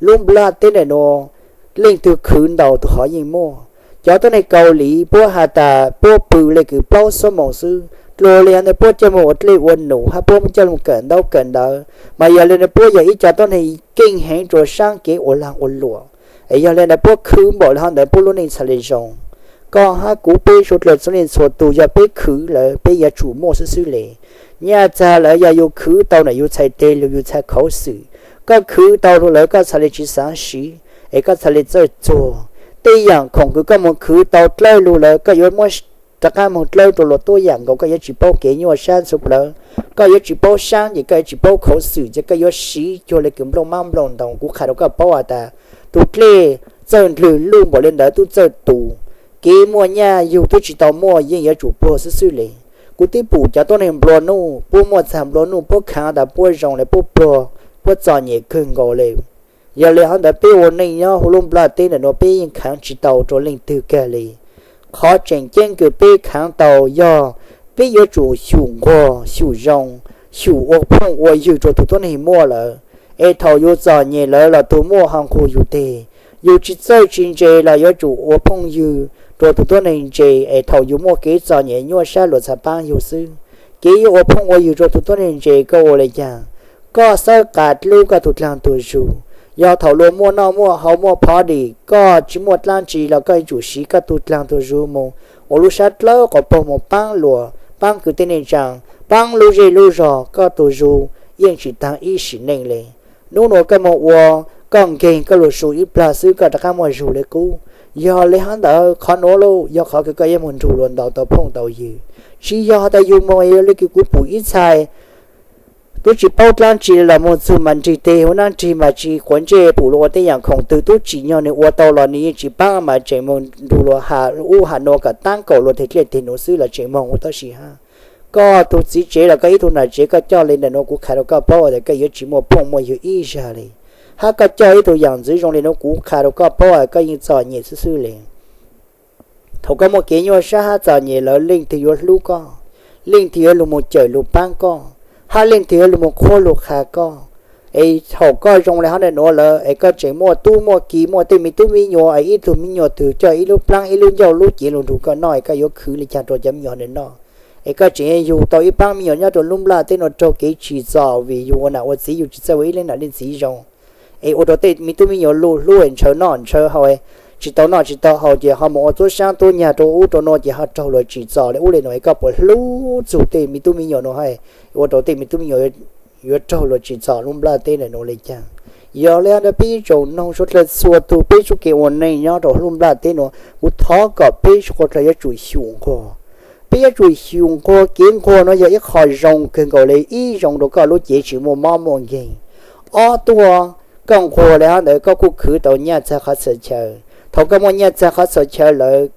Lub nplaj teb ntawm nuav leej twg khwv ntau tug qhov yeej muaj. Cov tuab neeg Kaus Lim puab has tas puab pw le kws plaub xuab moos xwb, dlua le hab ntawd puab coj moog ua dlej ua num hab puab coj moog kawm ntaub kawm ntawv, mas yog le ntawd puab yog ib co tuab neeg keej heev rua saab kev ua laag ua luam. Es yog le ntawd puab khwv npaum le hab ntawd puab lub neej txhaj le zoo. Koj hab kuv peb suav dlawg txhua leej txhua tug yog peb khwv lawm peb yuav tsum muaj xwb xwb le. Nyaj txag lawm yog yug khwv tau ntawm yug txhais teg lug yug txhais khuv xim, koj khwv tau lug lawm koj txhaj le tsis xaav siv es koj txhaj le txawj txuag. Tej yaam khoom kws koj moog khwv tau dlawb lug lawm koj yuav muab rov qab moog dlawb rua luas tuab yaam nkaus, koj yuav tsis paub kev nyuaj sab ntxhuv plawv, koj yuav tsis paub saab ces koj yuav tsis paub khuv xim ces koj yuav siv cuag le kws nplooj maab nplooj ntoo. Kuv qha rua koj paub has tas tus dlej txawj ndlwg luj npaum le ntawd tub txawj tus, kev muaj nyaj yug tub tsis tau muaj yeej yuav tsum puag xwb xwb le. Kuv twb pum cov tuab neeg nplua nuj, puab muaj txag nplua nuj puab khaav tas puab zoo le puab puag, puab txom nyem kawg nkaus le. Yog le hov ntawd peb ua neej nyob huv lub nplaj teb ntawm nuav peb yeej khaav tsis tau rua leej twg kag le. Qhov tseem ceeb kws peb khaav tau yog peb yuav tsum xyum nquag xyum zoo, xyum ua phooj ua ywg rua tug tuab neeg muaj lawm, es thaum yus txom nyem lawm los tug muaj ho nqug yus teg. Yus tsis txawj tsis ntse los yuav tsum ua phooj ywg rua tug tuab neeg ntse, es thaum yus muaj kev txom nyem nyuaj sab luas txhaj paab yug xwb. Kev yuav ua phooj ua ywg rua tug tuab neeg ntse koj ua le caag? Koj xawb qas dlub koj tug dlaag tug zug. Yog thaum luas muaj noj muaj haus muaj phov dim, koj tsis muaj dlaab tsi los koj yuav tsum siv koj tug dlaag tug zug moog ua lub sab dlawb quas puag moog paab luas, paab kwv tij neej tsaa, paab lub zej lub zog, koj tug zug yeej tsis taag ib sim neej le. Nub nua koj moog ua, koj nkeeg koj lug su ib plag xwb koj rov qaab muaj zug le qub. Yog le hov ntawd qhov nuav lauj yog qhov kws koj yuav moog nrug luas ntaus tau phooj tau ywg. Tsis yog has tas yug moog le kws kuv pum ib txhais tub tsis paub dlaab tsi los moog txug mas nrig teg huv nab nrig mas tsis quav ntsej pum luas ua tej yaam khoom twg tub tsim nyog nwg ua tau los nwg yeej tsis paab mas tseem moog nrug luas has ub has nua kom taab kaum luas teg dlej teg nuv xwb los tseem moog ua tab sis hab. Koj tug txiv tsev los koj ib tug nam tsev koj coj le ntawm nuav kuv qha rua koj paub tas koj yuav tsis muaj phooj muaj ywg ib zag le. Hab koj coj ib tug yaam ntxwv zoo le nuav kuv qha rua koj paub tas koj yeej txom nyem xwb xwb le. Thaum koj muaj kev nyuaj sab hab txom nyem lawm leej twg yuav hlub koj? Leej twg yuav lug moog cawm lug paab koj? Hab leej twg yuav lug moog qhuab lug qha koj? Es thaum koj zoo le hov ntawm nuav lawm es koj tseem muaj tub muaj ki muaj tej me tub me nyuam es ib tug me nyuam twg coj ib lub plaab ib lub ncauj lub cev lug nrug koj noj es koj yuav khwv le caag rua cov me nyuam ntawd noj? Es koj tseem yug tau ib paab me nyuam nyob rua lub nplaj teb nuav raug kev tsim txom vim yug ua nam ua txiv yug tsis txawj ua ib leeg nam leej txiv zoo, es ua rua tej me tub me nyuam lug hlub es ntshaw noj ntshaw haus, tsis tau noj tsis tau haus ces ho moog ua txuab saab tuab nyag rua ub rua nuav ces ho raug luas tsim txom le ub le nuav es koj puas hlub txug tej me tub me nyuam nuav hab ua rua tej me tub me nyuam yuav raug luas tsim txom lub nplaj teb ntawm nuav le caag? Yog le hov ntawd peb ib tsoom noog suav dlawg txhua tug peb txuj kev ua neej nyob rua lub nplaj teb nuav kuv thov kom peb suav dlawg yuav tsum xyum nquag. Peb yuav tsum xyum nquag, kev nquag nuav yog ib qho zoo kawg nkaus le, ib zoo rua koj lub cev tsis muaj mob muaj nkeeg. Ob tuaj, koj nquag le hov ntawd koj kuj khwv tau nyaj txag qhov txhia chaw. Thaum koj muaj nyaj txag qhov txhia chaw lawm,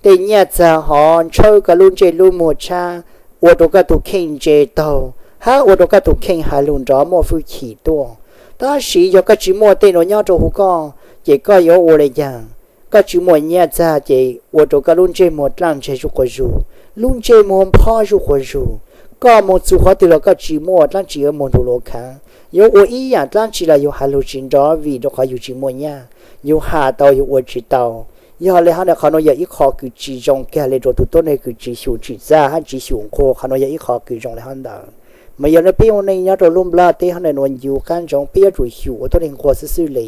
tej nyaj txag hov ntshawb koj lub ntsej lub muag tshab, ua rua koj tug kheej ntse taug hab ua rua koj tug kheej has lug nrov muaj hwj chim tuaj. Tab sis yog koj tsis muaj tej nuav nyob rua huv koj, ces koj yuav ua le caag? Koj tsis muaj nyaj txag ces ua rua koj lub ntsej muag dlaaj ntseg zuj quas zug, lub ntsej muag nphob zuj quas zug. Koj moog txug qhov twg los koj tsis muaj dlaab tsi yuav moog nrug luas khaav, yuav ua ib yaam dlaab tsi los yug has lug tsis nrov vim rua qhov yug tsis muaj nyaj, yug has tau yug ua tsis tau. Yog le hov ntawd qhov nuav yog ib qho kws tsis zoo kag le rua tug tuab neeg kws tsis xyum tsim txaj hab tsis xyum nquag, qhov nuav yog ib qho kws zoo le hov ntawd. Mas yog le peb ua neej nyob rua lub nplaj teb hov ntawm nuav yug qaab ntsoov peb yuav tsum xyum ua tuab neeg nquag xwb xwb le.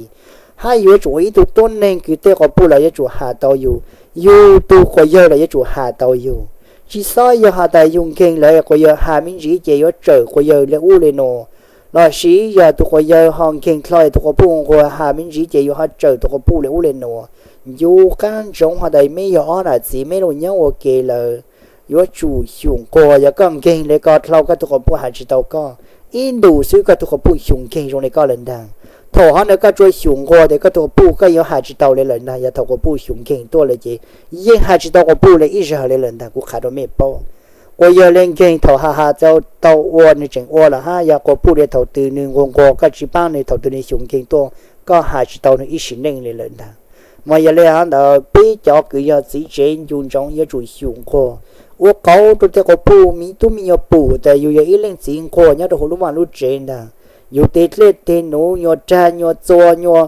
Hab yuav tsum ua ib tug tuab neeg kws tej quas puj los yuav tsum has tau yug, yug tug quas yawg los yuav tsum has tau yug. Tsis xob yog has tas yug nkeeg lawm quas yawg has me ntsis ces yuav tsawm quas yawg le ub le nuav, lossis yog tug quas yawg ho nkeeg dlhau es tug quas puj nquag has me ntsis ces yug ho tsawm tug quas puj le ub le nuav. Yug qaab ntsoov has tas meb yog ob nam txiv meb lug nyob ua ke lawm, yuav tsum xyum nquag. Yog koj nkeeg le ko dlhau koj tug quas puj has tsis tau koj, ib ntus xwb koj tug quas puj xyum nkeeg zoo le koj lawm ntag. Thaum hov ntawd koj tsuas xyum nquag tes koj tug quas puj koj yuav has tsis tau le lawm ntag. Yog thaum quas puj xyum nkeeg tuaj le ces yeej has tsis tau quas puj le ib zag le lawm ntag, kuv qha rua mej paub. Quas yawg le nkeeg thaum has has tau ua nwg tseem ua lawm hab, yog quas puj le thaum twg nwg nquag nquag koj tsis paab nwg, thaum twg nwg xyum nkeeg tuaj koj has tsis tau nwg ib sim neej le lawm ntag. Mas yog le hov ntawd peb cov kws yog txiv tsev ncu ntsoov yuav tsum xyum nquag, ua qauv rua tej quas puj, me tub me nyuam pum tas yug yog ib leej txiv nquag nyob rua huv lub vaaj lub tsev ntag. Yug teg dlej teg nuv, nyuas rag nyuas txuas, nyuas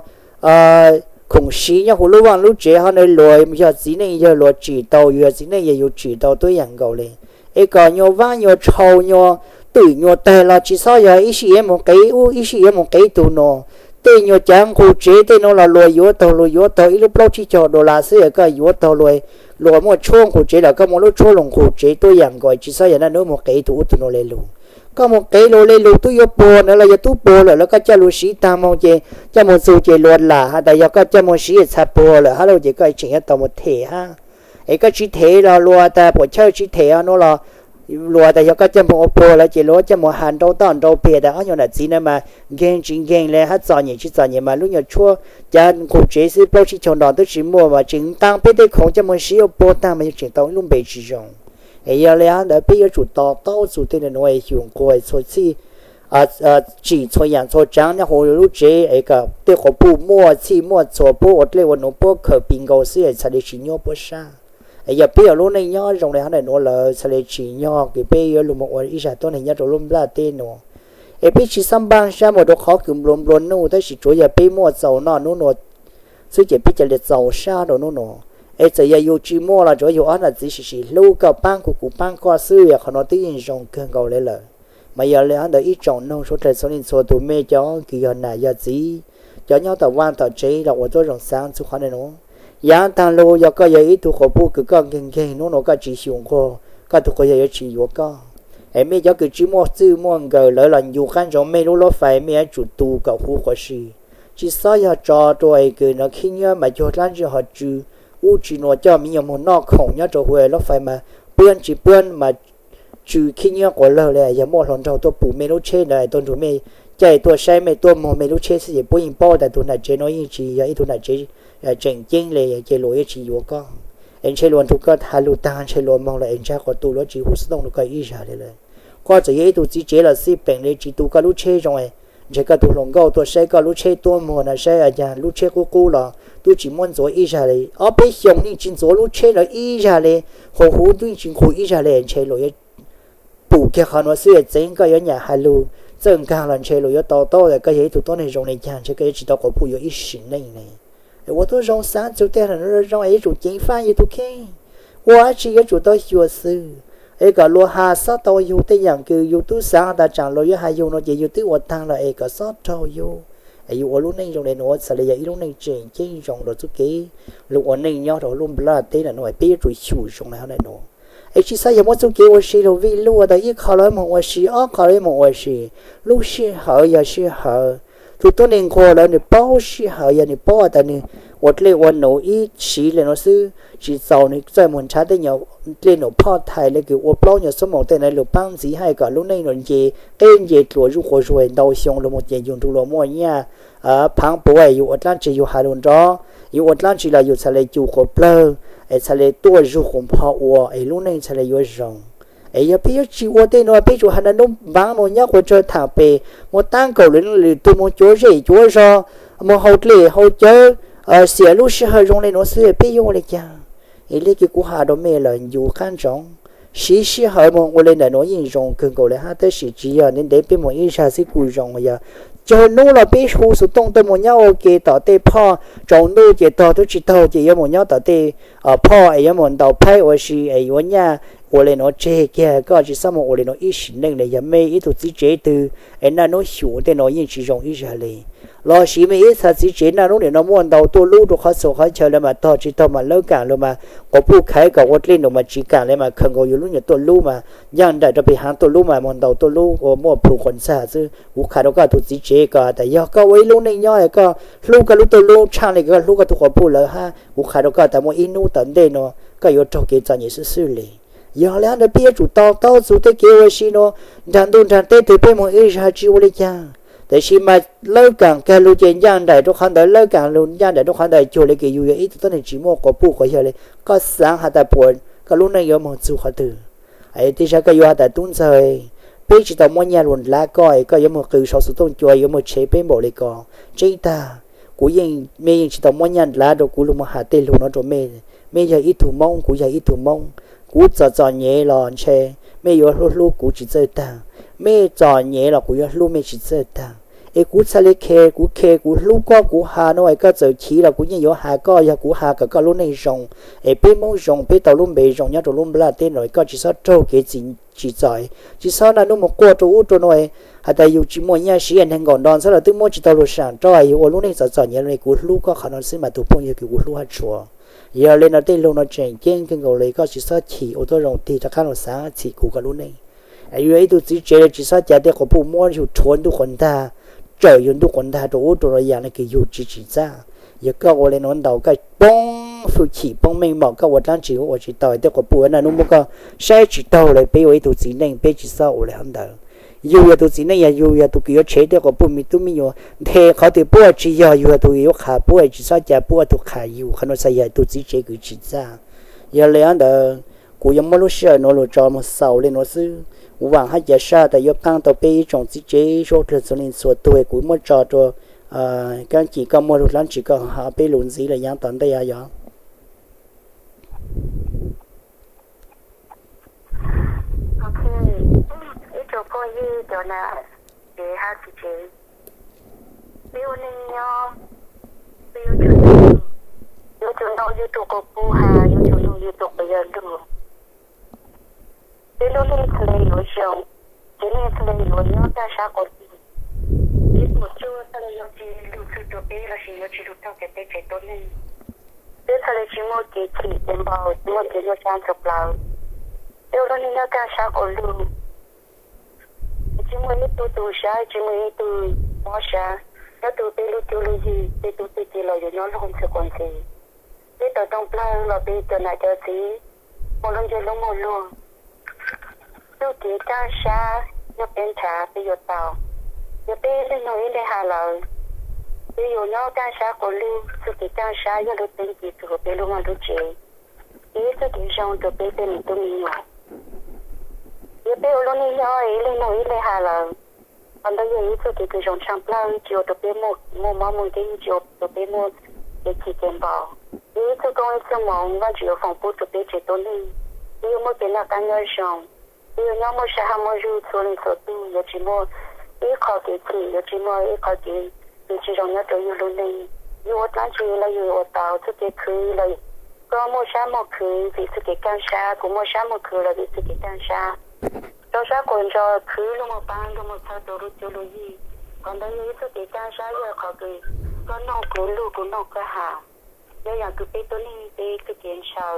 khoom siv nyob huv lub vaaj lub tsev hov ntawd luas yog txiv neej yawg luas tsim tau, yug yog txiv neej yawg yug tsim tau tuab yaam nkaus le. Es kom nyuas vaab nyuas tshau nyuas twm nyuas taig los tsis xob yog ib sij yuav moog qev ub ib sij yuav moog qev tug nuav. Tej nyuas cav nqug tsev tej nuav los luas yuav taug, luas yuav taug ib lub plaub tsib caug dollar xwb es koj yuav taug luas, luas muaj tshuab nqug tsev los koj muaj lub tshuab lug nqug tsev tuab yaam nkaus, tsis xob yog naj nub moog qev tug ub tug nuav le lug. Koj moog qev luas le lug tub yuav puag ntawd los yog tub puag lawm los koj coj lug siv taag moog ces coj moog txug ces luas lam has tas yog koj coj moog siv txha puag lawm hab lauj ces koj tseem yuav tau moog them hab. Es koj tsis them los luag tas puas chawj, tsis them os no los luag tas yog koj coj mus ua puag lawm ces luag coj mus has nrau toj nrau peg tas ob nyuag nam txiv no mas nkeeg tsis nkeeg li hab, txom nyem tsis txom nyem mas lub nyuag tshuab cav nqug tsev xwb plaub tsib caug nrog twb tsis muaj mas tseem nqa peb tej khoom coj mus siv ua puag tag mas yog tseem tau ib lub npe tsis zoo. Es yog li hab ntawd peb yuav tsum to taub txug tej nuav es xyum nquag txhua txhij, tsim txhua yaam txhua tsaav nyob huv lub tsev es kom tej quas puj muaj txhij muaj txhua puab ua dlej ua nuv puab khaws pis nkaus xwb es txhad le tsis nyuab puab sab. Es yog peb yog lub neej nyob zoo le hab ntawm nuav lawm txhad le tsis nyog kws peb yuav lug moog ua ib zag tuab neeg nyob rau lub nplaj teb nuav. Es peb tsis xaav npaaj sab moog rau qhov kws nplua nplua nuj tab sis tsuav yog peb muaj txaus noj nub nuav xwb ces peb ca le txaus sab rau nub nuav. Es txawm yog yug tsis muaj los tsuav yug ob nam txiv sim sim hlub koj paab kuv kuv paab koj xwb es qhov nuav twb yeej zoo kawg nkaus le lawm. Mas yog le hab ntawd ib tsoom noog suav dlawg txhua leej txhua tug mej cov kws yog nam yog txiv, cov nyob tom vaaj tom tsev los ua tuab zoo xaav txug qhov nuav. Yaav taag lug yog koj yog ib tug quas puj kws koj nkeeg nkeeg nub nuav koj tsis xyum nquag, koj tug quas yawg yuav tsis yuav koj. Es mej cov kws tsis muaj txwj muaj nkawm lawv los ncu qab ntsoov mej lub lub fais mej yuav tsum tu kom huv quas si. Tsis xob yog tso rua es kws no khib nyiab mas cuag dlaab ntsej ho tsw ub tsw nuav coj miv nyuas moog noj khoom nyob rau huv lub fais mas puab tsis puab mas tsw khib nyiab quas lawg le. Yog muaj hluas nraug tuaj pum mej lub tsheb ntawd tuaj nrug mej caij tuaj saib mej tuaj moog mej lub tsheb xwb ces puab yeej paub tas tug nam tsev nuav yeej tsis yog ib tug nam tsev tseem ceeb le ces luag yuav tsis yuav koj. Es ntshe luag nrug koj has lug taag ntshe luag moog lawm es ntshai quas tu luav tsis hu xov tooj rau koj ib zag le lawm. Koj txawm yog ib tug txiv tsev los xij peem le tsis tu koj lub tsheb zoo, ntshe koj tug hluas nkauj tuaj saib koj lub tsheb tuab muag na saib cas lub tsheb qub qub los tub tsis muab ntxuav ib zag le. Ob peb xyoos yeej tsis ntxuav lub tsheb ntawd ib zag le, qhov huv tub yeej tsis nqug ib zag le. Ntshe luag yuav pum kiag qhov nuav xwb txeev koj yuav nyam has lug txawj nkaag los ntshe luag yuav to taub tas koj yog ib tug tuab neeg zoo le caag ntshe koj yuav tsis tau quas puj yuav ib sim neej le. Ua tuab zoo xaav txug tej nuav zoo es yuav tsum ceev faj yug tug kheej. Ua dab tsi yuav tsum tau xyuam xim es kom luag has xob tau yug tej yaam kws yug tub xaav has tas tsaam luag yuav has yug nuav ces yug twb ua taag lawm es kom xob raug yug. Es yug ua lub neej zoo le nuav txhad le yog ib lub neej tseem ceeb zoo rau txuj kev lug ua neej nyob rau lub nplaj teb nuav peb yuav tsum xyum zoo le hab ntawm nuav. Es tsis xob yog muab txuj kev ua si lug vij luj tas ib qho los moog ua si ob qho los moog ua si. Lub sij hawm yog sij hawm, tug tuab neeg nquag lawm nwg paub sij hawm yog nwg paub tas nwg ua dlej ua nuv ib sim le nuav xwb tsis txaus nwg txawj moog nrhav tej nyuas dlej nuv phoj thais le kws ua plaub nyuas xuab moos tej nuav lug paab ntxiv hab kom lub neej nuav nce qeb nce dluas zuj quas zug ntau xyoo lug moog ces yug nrug luag muaj nyaj phaav puav es yug ua dlaab tsi yug has lug nrov, yug ua dlaab tsi los yug txhad le cum quas plawg es txhad le tuaj zug quas npho ua es lub neej txhad le yuav zoo. Es yog peb yuav tsis ua tej nuav peb tsuas has naj nub npaav nuav nyob quas tsawg thaam pem moog taab nkaum lwm leej lwm tug moog cuav zej cuav zog, moog haus dlej haus cawv, xiam lub sij hawm zoo le nuav xwb peb yuav ua le caag? Es le kws kuv has rau mej lawm ncu qab ntsoov, siv sij hawm moog ua le ntawm nuav yeej zoo kawg nkaus le hab tab sis tsis yog ntev ntev peb moog ib zag xwb kuj zoo. Yog cag nub los peb hu xov tooj tuaj moog nyob ua ke tom tej phoj, tsaus ntuj ces tog tub tsis taug ces yuav moog nyob tom tej phoj es yuav moog ntaus phaib ua si es yuav nyaj ua le nuav tseg kiag. Koj tsis xob moog ua le nuav ib sim neej le. Yog mej ib tug txiv tsev twg es naj nub xyum tej nuav yeej tsis zoo ib zag le. Lossis mej ib txha txiv tsev naj nub nim no muaj ntau tuaj lub rua qhov txhua qhov chaw lawm mas tog tsis taug mas lawb kaam lug mas quas puj khaiv kom ua dlej nuv mas tsis kaam le mas khaws nkaus yug lub nyuas tuaj lub mas ncaaj nraim rua peg haav tuaj lub mas moog ntaus tuaj lub ua muaj plhu quas ntxag xwb. Kuv qha rua koj tug txiv tsev ko tas yog koj ua ib lub neej nyob koj hlub koj lub tuaj lub tshaaj le koj hlub koj tug quas puj lawm hab kuv qha rua koj tas muaj ib nub tom ntej nuav koj yuav raug kev txom nyem xwb xwb le. Yog le hab ntawd peb yuav tsum to taub txug tej kev ua si nuav, nraag ntuj nraag teb twg peb moog ib zag tsis ua le caag. Tab sis mas lawb kaam kag lug ces ncaaj nraim rua qhov ntawd, lawb kaam lug ncaaj nraim rua qhov ntawd cuag le kws yug yog ib tug tuab neeg tsis muaj quas puj quas yawg le. Koj xaav has tas puas koj lub neej yuav moog txug qhov twg? Tej zag koj yuav has tas tub ntxawg, peb tsis tau muab nyaj lug ndlav koj es koj yuav moog qw sau xov tooj cua yuav moog tshev peb npaum le ko. Tseeb tag, kuv yeej, mej yeej tsis tau muab nyaj ndlav rua kuv lug moog has tej lug nuav rua mej. Mej yog ib tug Moob, kuv yog ib tug Moob. Kuv txom txom nyem los ntshe mej yuav hlub hlub kuv tsis txawj tag, mej txom nyem los kuv yuav hlub mej tsis txawj tag. Es kuv txhaj le khe, kuv khe kuv hlub koj, kuv has nuav es koj txawm chim los kuv yeej yuav has koj, yog kuv has kom koj lub neej zoo, es peb Moob zoo, peb tau lub npe zoo nyob rua lub nplaj teb nuav, koj tsis xob raug kev txim tsim txom, tsis xob naj nub moog quaj rua ub rua nuav has tas yug tsis muaj nyaj siv neeg nkaum nrov ntxhab los twb muab tsis tau lug saam rov, yug ua lub neej txom txom nyem le. Kuv hlub koj qhov nuav xwb mas tug phooj ywg kws kuv hlub hab tshua. Yog le nuav tej lug nuav tseem ceeb kawg nkaus le, koj tsis xob chim ua tuab zoo tig rov qaab lug xaav txhim kuv koj lub neej. Yug ua ib tug txiv tsev le tsis xob ca tej quas puj muab yug rhuav ntuj quas ntag, tsawm yug ntuj quas ntag rua ub rua nuav yaam le kws yug tsis tsim txaj. Yog koj ua le nuav ntau koj poob hwj chim poob meej mom, koj ua dlaab tsi ua tsis tau, tej quas puj ua naj nub muab koj saib tsis taug li. Peb ua ib tug txiv neej peb tsis txhob ua li hov ntawd. Yug yog tus txiv neej, yog yug yog tus kws yuav tshev tej quas puj me tub me nyuam nthe. Qhov twg puab tsis yog yug yog tus yuav qha puab, tsis txhob ca puab ua tus qha yug. Qhov nuav xav yog tus txiv tsev kws tsis txaj. Yog li hov ntawd kuv yuav muab lub sij hawm nuav lug tso moog xaus li nuav xwb. Kuv vaam hab ca sab tas yuav qaab tau peb ib tsoom txiv tsev suav dlawg txhua leej txhua tug, kuv muab tso rua Kaab Ci, koj muaj lug dlaab tsi koj has peb lug ntxiv lawm yaav tom ntej yog. Ib tsoom phooj ywg cov nam tsev hab txiv tsev, peb ua neej nyob, peb yuav tsum, yuav tsum noog yug tug quas puj has, yuav tsum noog yug tug quas yawg lug. Peb lub neej txhaj le yuav zoo, peb neej txhaj le yuav nyob kaj sab quas lug. Peb puas tsuaj txhaj le yuav tsis lug txug rua peb lossis yuav tsis lug taug kev peb tsev tuab neeg. Peb txhaj le tsis muaj kev chim kev npau, tsis muaj kev nyuaj sab ntxhua plawv. Peb ua lub neej nyob kaj sab quas lug, tsis muaj ib tug tu sab, tsis muaj ib tug mob sab. Nyob rua peb lub cuab lub yig, tej tub tej kiv los yuav nyob luag ntxhw quas ntxhis. Peb tawm rooj plawg los peb cov nam cov txiv muaj lub ntsej lub muag luag. Txuj kev kaaj sab yog peb nrhav peb yuav tau. Yog peb leej nug ib leeg has lawm, peb yuav nyob kaaj sab quas lug. Txuj kev kaaj sab yog lub teeb ci txug peb lub vaj lub tsev, yog ib txuj kev zoo rua peb tej me tub me nyuam. Yog peb ua lub neej nyob ib leeg nug ib leeg has lawm, qhov ntawd yog ib txuj kev kws zoo tshaj plawg, tsis ua rua peb muaj mob muaj nkeeg, tsis ua rua peb muaj kev chim kev npau. Yog ib txuj koob ib txuj moov Vaajtswv yuav foom pub rua peb tsev tuab neeg, peb yuav muaj kev noj qab nyob zoo, peb yuav nyob muaj sab hab muaj zug txhua leej txhua tug, yuav tsis muaj ib qho kev chim, yuav tsis muaj ib qho kev tsis zoo nyob rua yug lub neej. Yug ua dlaab tsi los yug ua tau. Txuj kev khwv los koj muaj sab muaj khwv vim txuj kev kaaj sab, kuv muaj sab muaj khwv los vim txuj kev kaaj sab. Rau sab quas ntso khwv lug moog paab lug moog txhawb rua lub cuab lub yig. Qhov ntawd yog ib txuj kev kaaj sab, yog qhov kws koj noog kuv lug, kuv noog koj has. Yog yaam kws peb tuab neeg peb txuj kev ntshaw,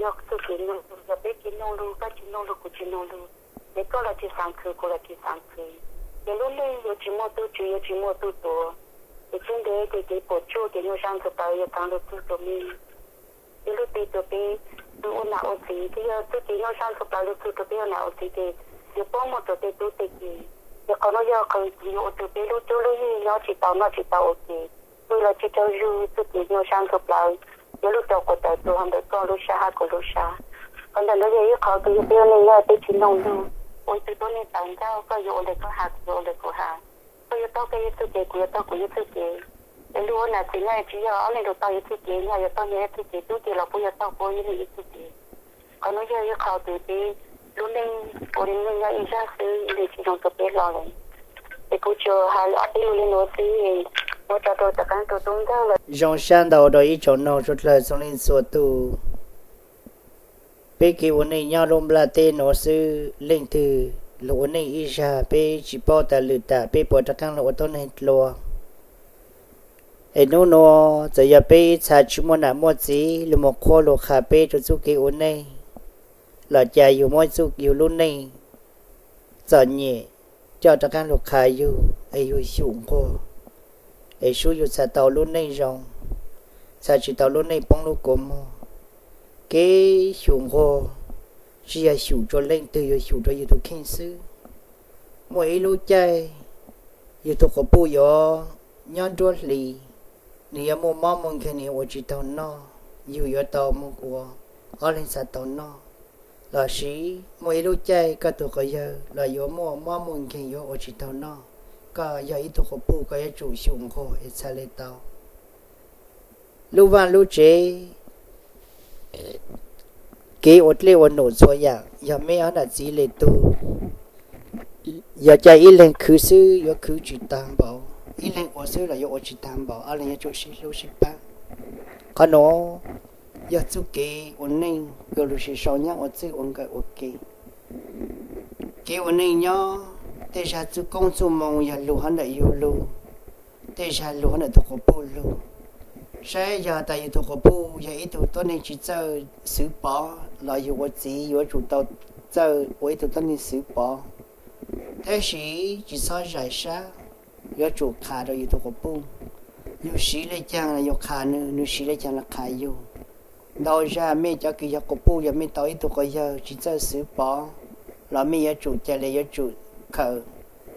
yog txuj kev noog, yog peb tsis noog lug, koj tsis noog lug, kuv tsis noog lug, ces koj los tsis xaav khwv, kuv los tsis xaav khwv, ces lub neej yuav tsis muaj tug tswv, yuav tsis muaj tug tuav. Ces txij ntev ces kev puam tsuaj, kev nyuaj sab ntxhua plawv yuav txeev lug txug rua mej. Ces lub teb rua peb, tug ua nam ua txiv, ces yog txuj kev nyuaj sab ntxhua plawv lug txug rua peb ua nam ua txiv ces yuav poob moog rua tej tub tej kiv. Ces qhov nuav yog qhov yuav ua rua peb lub cuab lub yig nyob tsis tau noj tsis tau ua ke, pw los tsis tsaug zug. Txuj kev nyuaj sab ntxhua plawv yuav lug rua quas tawm tuag ntawm koj lub sab hab kuv lub sab. Qhov ntawm nuav yog ib qhov kws yog peb ua neej nyob peb tsis noog lug. Ua ib tug tuab neeg tawv ncauj, koj yuav ua le koj has, kuv yuav ua le kuv has. Koj yuav taug koj ib txuj kev, kuv yuav taug kuv ib txuj kev. Es lug ua nam txiv na tsis yog ob leeg lug taug ib txuj kev, nyab yuav taug nyab ib txuj kev, tub ces los puab yuav taug puab ib leeg ib txuj kev. Qhov nuav yog ib qho kws peb lub neej ua neej nyob ib zag xwb, ib leeg tsis zoo rua peb hlo le. Es kuv tsuas has ob peb lug le nuav xwb, muab tso rua tom qaab rua tub nkaug lawm. Zoo sab ntau rua ib tsoom noog suav dlawg txhua leej txhua tug. Peb kev ua neej nyob lub nplaj teb nuav xwb, leej twg lug ua neej ib zag peb tsis paub tas lwm tas peb puas rov qaab lug ua tuab neeg dlua. Es nub nuav txawm yog peb ib txha tsis muaj nam muaj txiv lug moog qhuab lug qha peb rua txuj kev ua neej, los cas yug muab txuj yug lub neej txom nyem coj rov qaab lug qha yug, es yug xyum nquag, es sub yug txhaj tau lub neej zoo, txhaj tsis tau lub neej poob lub kua muag. Kev xyum nquag tsis yog xyum rua leej twg, yog xyum rua yug tug kheej xwb. Muaj ib lub caij yug tug quas puj yuav nyob nruab hlis, nwg yuav muaj mob muaj nkeeg, nwg yuav ua tsis taug noj, yug yuav tau moog ua ob leeg txhaj tau noj. Lossis muaj ib lub caij koj tug quas yawg los yuav muaj mob muaj nkeeg, yuav ua tsis taug noj, koj yog ib tug quas puj koj yuav tsum xyum nquag es txhaj le tau. Lub vaaj lub tsev, kev ua dlej ua num txhua yaam, yog meb ob nam txiv le tug, yog ca ib leeg khwv xwb yuav khwv tsis taag npaum, ib leeg ua xwb los yuav ua tsis taag npaum, ob leeg yuav tsum sib hlub sib paab. Qhov nuav yog txuj kev ua neej, ua lug sis sau nyaab ua txwj ua nkawm ua ke. Kev ua neej nyob, tej zag txuj koob txuj moo yog lug hov ntawm yug lug, tej zag lug hov ntawm tug quas puj lug. Saib yog tas yug tug quas puj yog ib tug tuab neeg tsis txawj xwv pov los yug ua txiv yuav tsum tau txawj ua ib tug tuab neeg xwv pov, tab sis tsis txhob zais sab, yuav tsum qha rau yug tug quas puj. Yug siv le caag los yug qha nwg, nwg siv le caag los qha yug. Ntau zag mej cov kws yog quas puj, yog mej tau ib tug quas yawg tsi txawj xwv pov los mej yuav tsum ca le yuav tsum khaws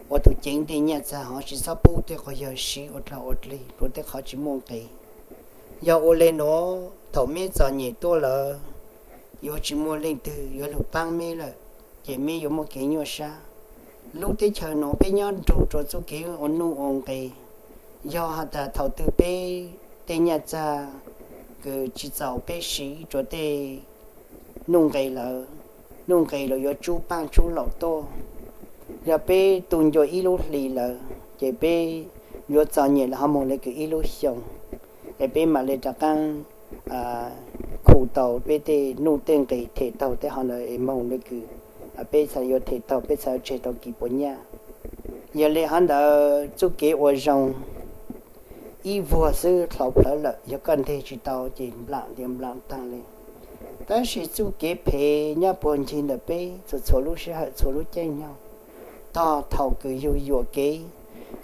ua tug ceev tej nyaj txag hov, tsi xob pub tej quas yawg siv ua dlog ua dlig rua tej qhov tsi muaj nqis. Yog ua le nuav thaum meb txom nyem tuaj lawm yuav tsi muaj leej twg yuav lug paab meb lawm, ces meb yuav muaj kev nyuaj sab. Lub teb chaws nuav peb nyob nrug rua txuj kev ua nuj ua nqis. Yog has tas thaum twg peb tej nyaj txag kws tsi txaus peb siv rua tej nuj nqis lawm, nuj nqis lawm yuav tsub paaj tsub laum tuaj. Yog peb tu ncua ib lub hlis lawm ces peb yuav txom nyem lawm hov moog le kws ib lub xyoo, es peb mam le rov qaab khu tau peb tej nuj tej nqis, them taug tej hov ntawd es moog le kws peb txhad yuav them taug, peb txhad yuav tseg tau kis puas nyaj. Yog le hov ntawd txuj kev ua zoo ib vuag xwb dlhau plawv lawm, yog koj nteg tsi tau ces nplaam ntiav nplaam taag le. Tab sis txuj kev phem nyob puag ncig ntawm peb txhua txhua lub sij hawm txhua lub caij nyoog, tog thaum kws yug yuam kev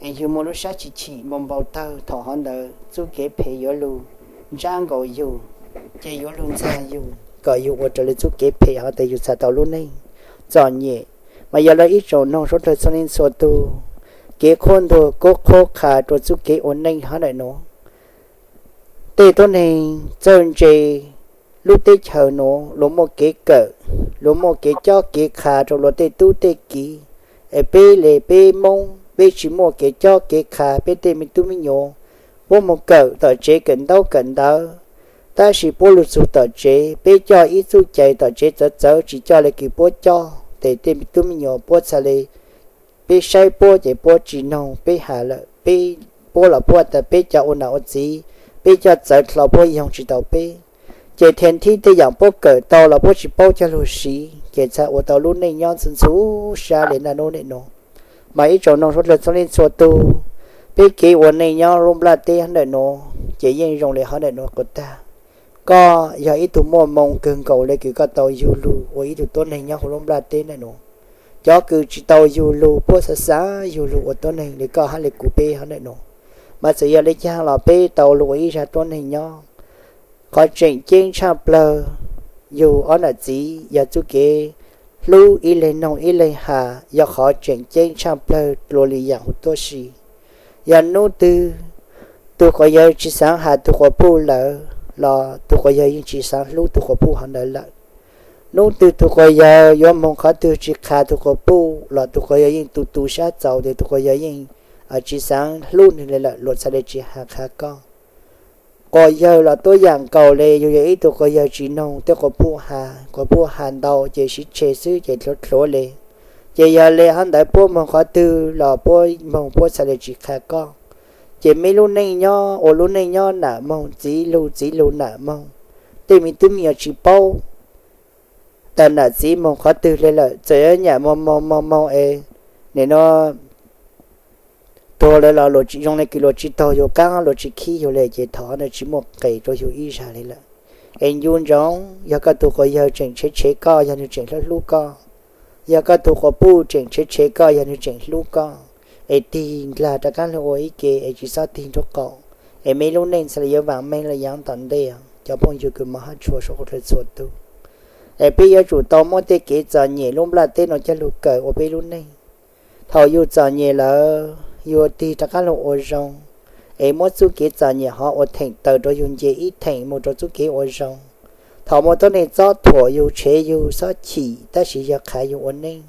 es yug muaj lub sab chim chim npau npau tawg, thaum hov ntawd txuj kev phem yuav lug ntsab nkaus yug, ces yuav lug ntxag yug kom yug ua raws le txuj kev phem hov tas yug txhad tau lub neej txom nyem. Mas yog le ib tsoom noog suav dlawg txhua leej txhua tug, kev qhuab ntuas kuj qhuab qha rua txuj kev ua neej hov ntawm nuav. Tej tuab neeg txawj ntse lub teb chaws nuav luag muaj kev kawm, luag muaj kev cob kev qha rua luag tej tub tej kiv, es peb le peb Moob peb tsi muaj kev cob kev qha, peb tej me tub me nyuam puab moog kawm tom tsev kawm ntaub kawm ntawv, tab sis puab lug txug tom tsev peb coj ib txuj cai tom tsev txawv txawv tsi coj le kws puab coj, ces tej me tub me nyuam puab txhad le, peb saib puab ces puab tsi noog peb has lawm, peb, puab los puab tas peb cov ua nam ua txiv, peb coj txawv dlhau puab yoog tsi tau peb. Ces thiaj thib tej yaam puab kawm tau los puab tsi paub coj lug siv, ces txhad ua tau lub neej nyob ntxhua ntxhua sab le naj nub nim nuav. Mas ib tsoom noog suav dlawg txhua leej txhua tug, peb kev ua neej nyob lub nplaj teb hov ntawm nuav ces yeej zoo le hov ntawm nuav quas tag. Koj yog ib tug muaj moo kawg nkaus le kws koj tau yug lug ua ib tug tuab neeg nyob huv lub nplaj teb ntawm nuav. Cov kws tsi tau yug lug puab xav xav yug lug ua tuab neeg le koj hab le kuv peb hov ntawm nuav. Mas txawm yog le caag los peb tau lug ua ib zag tuab neeg nyob. Qhov tseem ceeb tshaj plawg yug ob nam txiv yog txuj kev hlub ib leeg noog ib leeg has yog qhov tseem ceeb tshaj plawg dlua li yaam huv tuab si. Yog nub twg tug quas yawg tsi xaav has tug quas puj lawm los tug quas yawg yeej tsi xaav hlub tug quas puj hov ntawd lawm. Nub twg tug quas yawg yuav moog qhov twg tsi qha tug quas puj los tug quas yawg yeej tu tu sab txaus tias tug quas yawg yeej tsi xaav hlub nwg le lawm, luag txhad le tsi has qha koj. Quas yawg los tuab yaam nkaus le, yug yog ib tug quas yawg tsi noog tej quas puj has, quas puj has ntau ces siv tseg xwb ces dlhuav dlhuav le. Ces yog le hov ntawd puab moog qhov twg los puab moog puab txhad le tsi qha koj. Ces meb lub neej nyob ua lub neej nyob nam moog txiv lug txiv lug nam moog, tej me tub me nyuam tsi paub tas nam txiv moog qhov twg le lawm, txawm yuav nyam moog moog moog moog es nim no tuag lawm los zoo le kws luag tsi taug yug qaab, luag tsi khib yug le, ces thaum hov ntawd tsi muaj nqis rua yug ib zag le lawm. Es ncu ntsoov, yog koj tug quas yawg tseem tshev tshev koj yog nwg tseem hlub hlub koj, yog koj tug quas puj tseem tshev tshev koj yog nwg tseem hlub koj, es tig ndlag rov qaab lug ua ib ke es tsi xob tig nraub qaum, es meb lub neej txhad le yuav vaam meej le yaav tom ntej. Cov phooj ywg kws moog hab tshua suav dlawg txhua tug, es peb yuav tsum tau muab tej kev txom nyem lub nplaj teb nuav coj lug kawm ua peb lub neej. Thaum yug txom nyem lawm yug tig rov qaab lug ua zoo, es muab txuj kev txom nyem hov ua theem taws rua yug nce ib theem moog rua txuj kev ua zoo. Thaum muaj tuab neeg txob thuam yug tshev yug xob chim tab sis yog qha yug ua neej.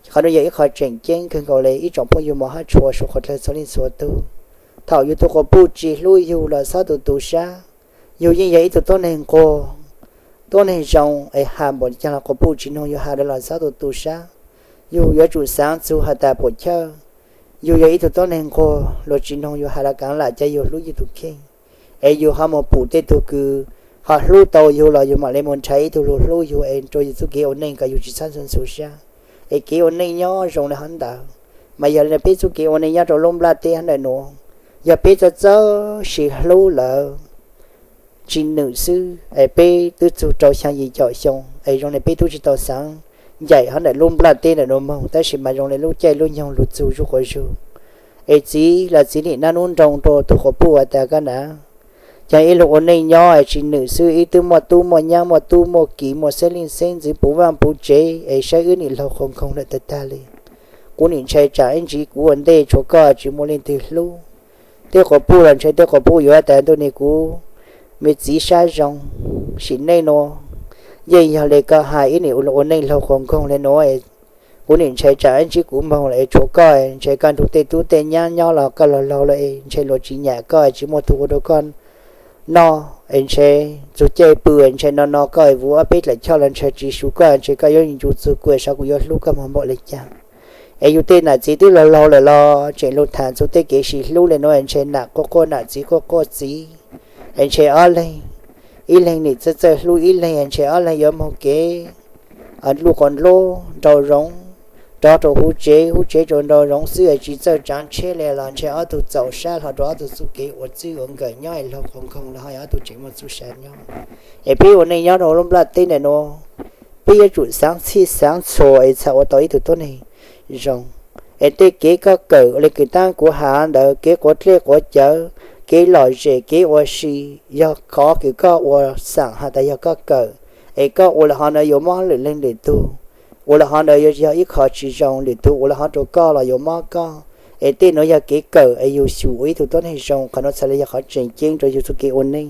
Qhov nuav yog ib qho tseem ceeb kawg nkaus le ib tsoom phooj ywg moog hab tshua suav dlawg txhua leej txhua tug. Thaum yug tug quas puj tsi hlub yug los xob tu tu sab, yug yeej yog ib tug tuab neeg nquag, tuab neeg zoo es has npaum caag los quas puj tsi noog yug has le los xob tu tu sab. Yug yuav tsum xaav txug has tas puam chawj, yug yog ib tug tuab neeg nquag, luag tsi noog yug has le kaav lam ca yug hlub yug tug kheej. Es yug ho moog pum tej tug kws ho hlub tau yug los yug mam le moog nrhav ib tug lug hlub yug es rua yug txuj kev ua neej kom yug tsi xob ntxhua ntxhua sab, es kev ua neej nyob zoo le hov ntawd. Mas yog le peb txuj kev ua neej nyob rua lub nplaj teb hov ntawm nuav, yog peb txawj txawj siv hlub lawm tsi nwm xwb es peb twb txug rau xyaa yim caum xyoo es zoo le peb tub tsi tau xaav ncaim hov ntawm lub nplaj teb ntawm nuav moog, tab sis mas zoo le lub caij lub nyoog lug txug zuj quas zug, Es txiv los txiv nim nab nub nroo rau tus quas puj has tas, koj na, yog ib lub ua neej nyob es tsis nwm xwb, ib twb muaj tub muaj nyab muaj tub muaj kiv muaj xeeb leej xeeb ntxwv puv vaaj puv tsev es saib wb nim laug qhov nkoog lawm tag tag li. Kuv nim ntshai tsam ib ntsis kuv ua ntej tshuav koj tsis muaj leej twg hlub. Tej quas puj los ntshe tej quas puj yuav has tas, ntuj ni, kuv me txiv sab zoo, sim neej nuav yeej yog le koj has, ib nim ua neej laug qhov nkoog le nuav, kuv nim ntshai tsam ib ntsis kuv moog lawm es tshuav koj, ntshe kaj ntug tej tub tej nyab nyob los koj laug laug lawm es ntshe luag tsis nyam koj, tsis muaj tug ua rau koj noj es ntshe txug caij pw ntshe no no koj, vuv ob peb dlaim choj los ntshe tsis su koj, ntshe koj yuav ncu txug kuv es saib kuv yuav hlub koj moog npaum le caag. Es yug tej nam txiv twb laug laug lawm los tseem lug tham txug tej kev sim hlub le nuav, ntshe nam quaj quaj nam txiv quaj quaj txiv. Es ntshe ob leeg, ib leeg nim txawj txawj hlub ib leeg, ntshe ob leeg yuav moog kev luj quas nlub nrau zoov, rov rau huv tsev, huv tsev rau nrau zoov xwb es tsis txawj tsaav tsheb le los ntshe ob tug txaus sab hlo rau ob tug txuj kev ua txij ua nkawm nyob es laug qhov nkoog los ho yog ob tug tseem muaj txuj sa nyob. Es peb ua neej nyob rau lub nplaj teb ntawm nuav, peb yuav tsum xaav txhij xaav txhua es txhad ua tau ib tug tuab neeg zoo. Es tej kev koj kawm le kws taab kuv has ntawd, kev quav dlej quav cawv, kev lom zem, kev ua si, yog qhov kws koj ua xaam has tas yog koj kawm, es koj ua le hov ntawd yuav mob lwm leej lwm tug, ua le hov ntawd yuav yog ib qho tsis zoo, lwm tug ua le hov rau koj los yuav mob koj. Es tej nuav yog kev kawm es yug xyum ua ib tug tuab neeg zoo, qhov nuav txhad le yog qhov tseem ceeb rau yug txuj kev ua neej.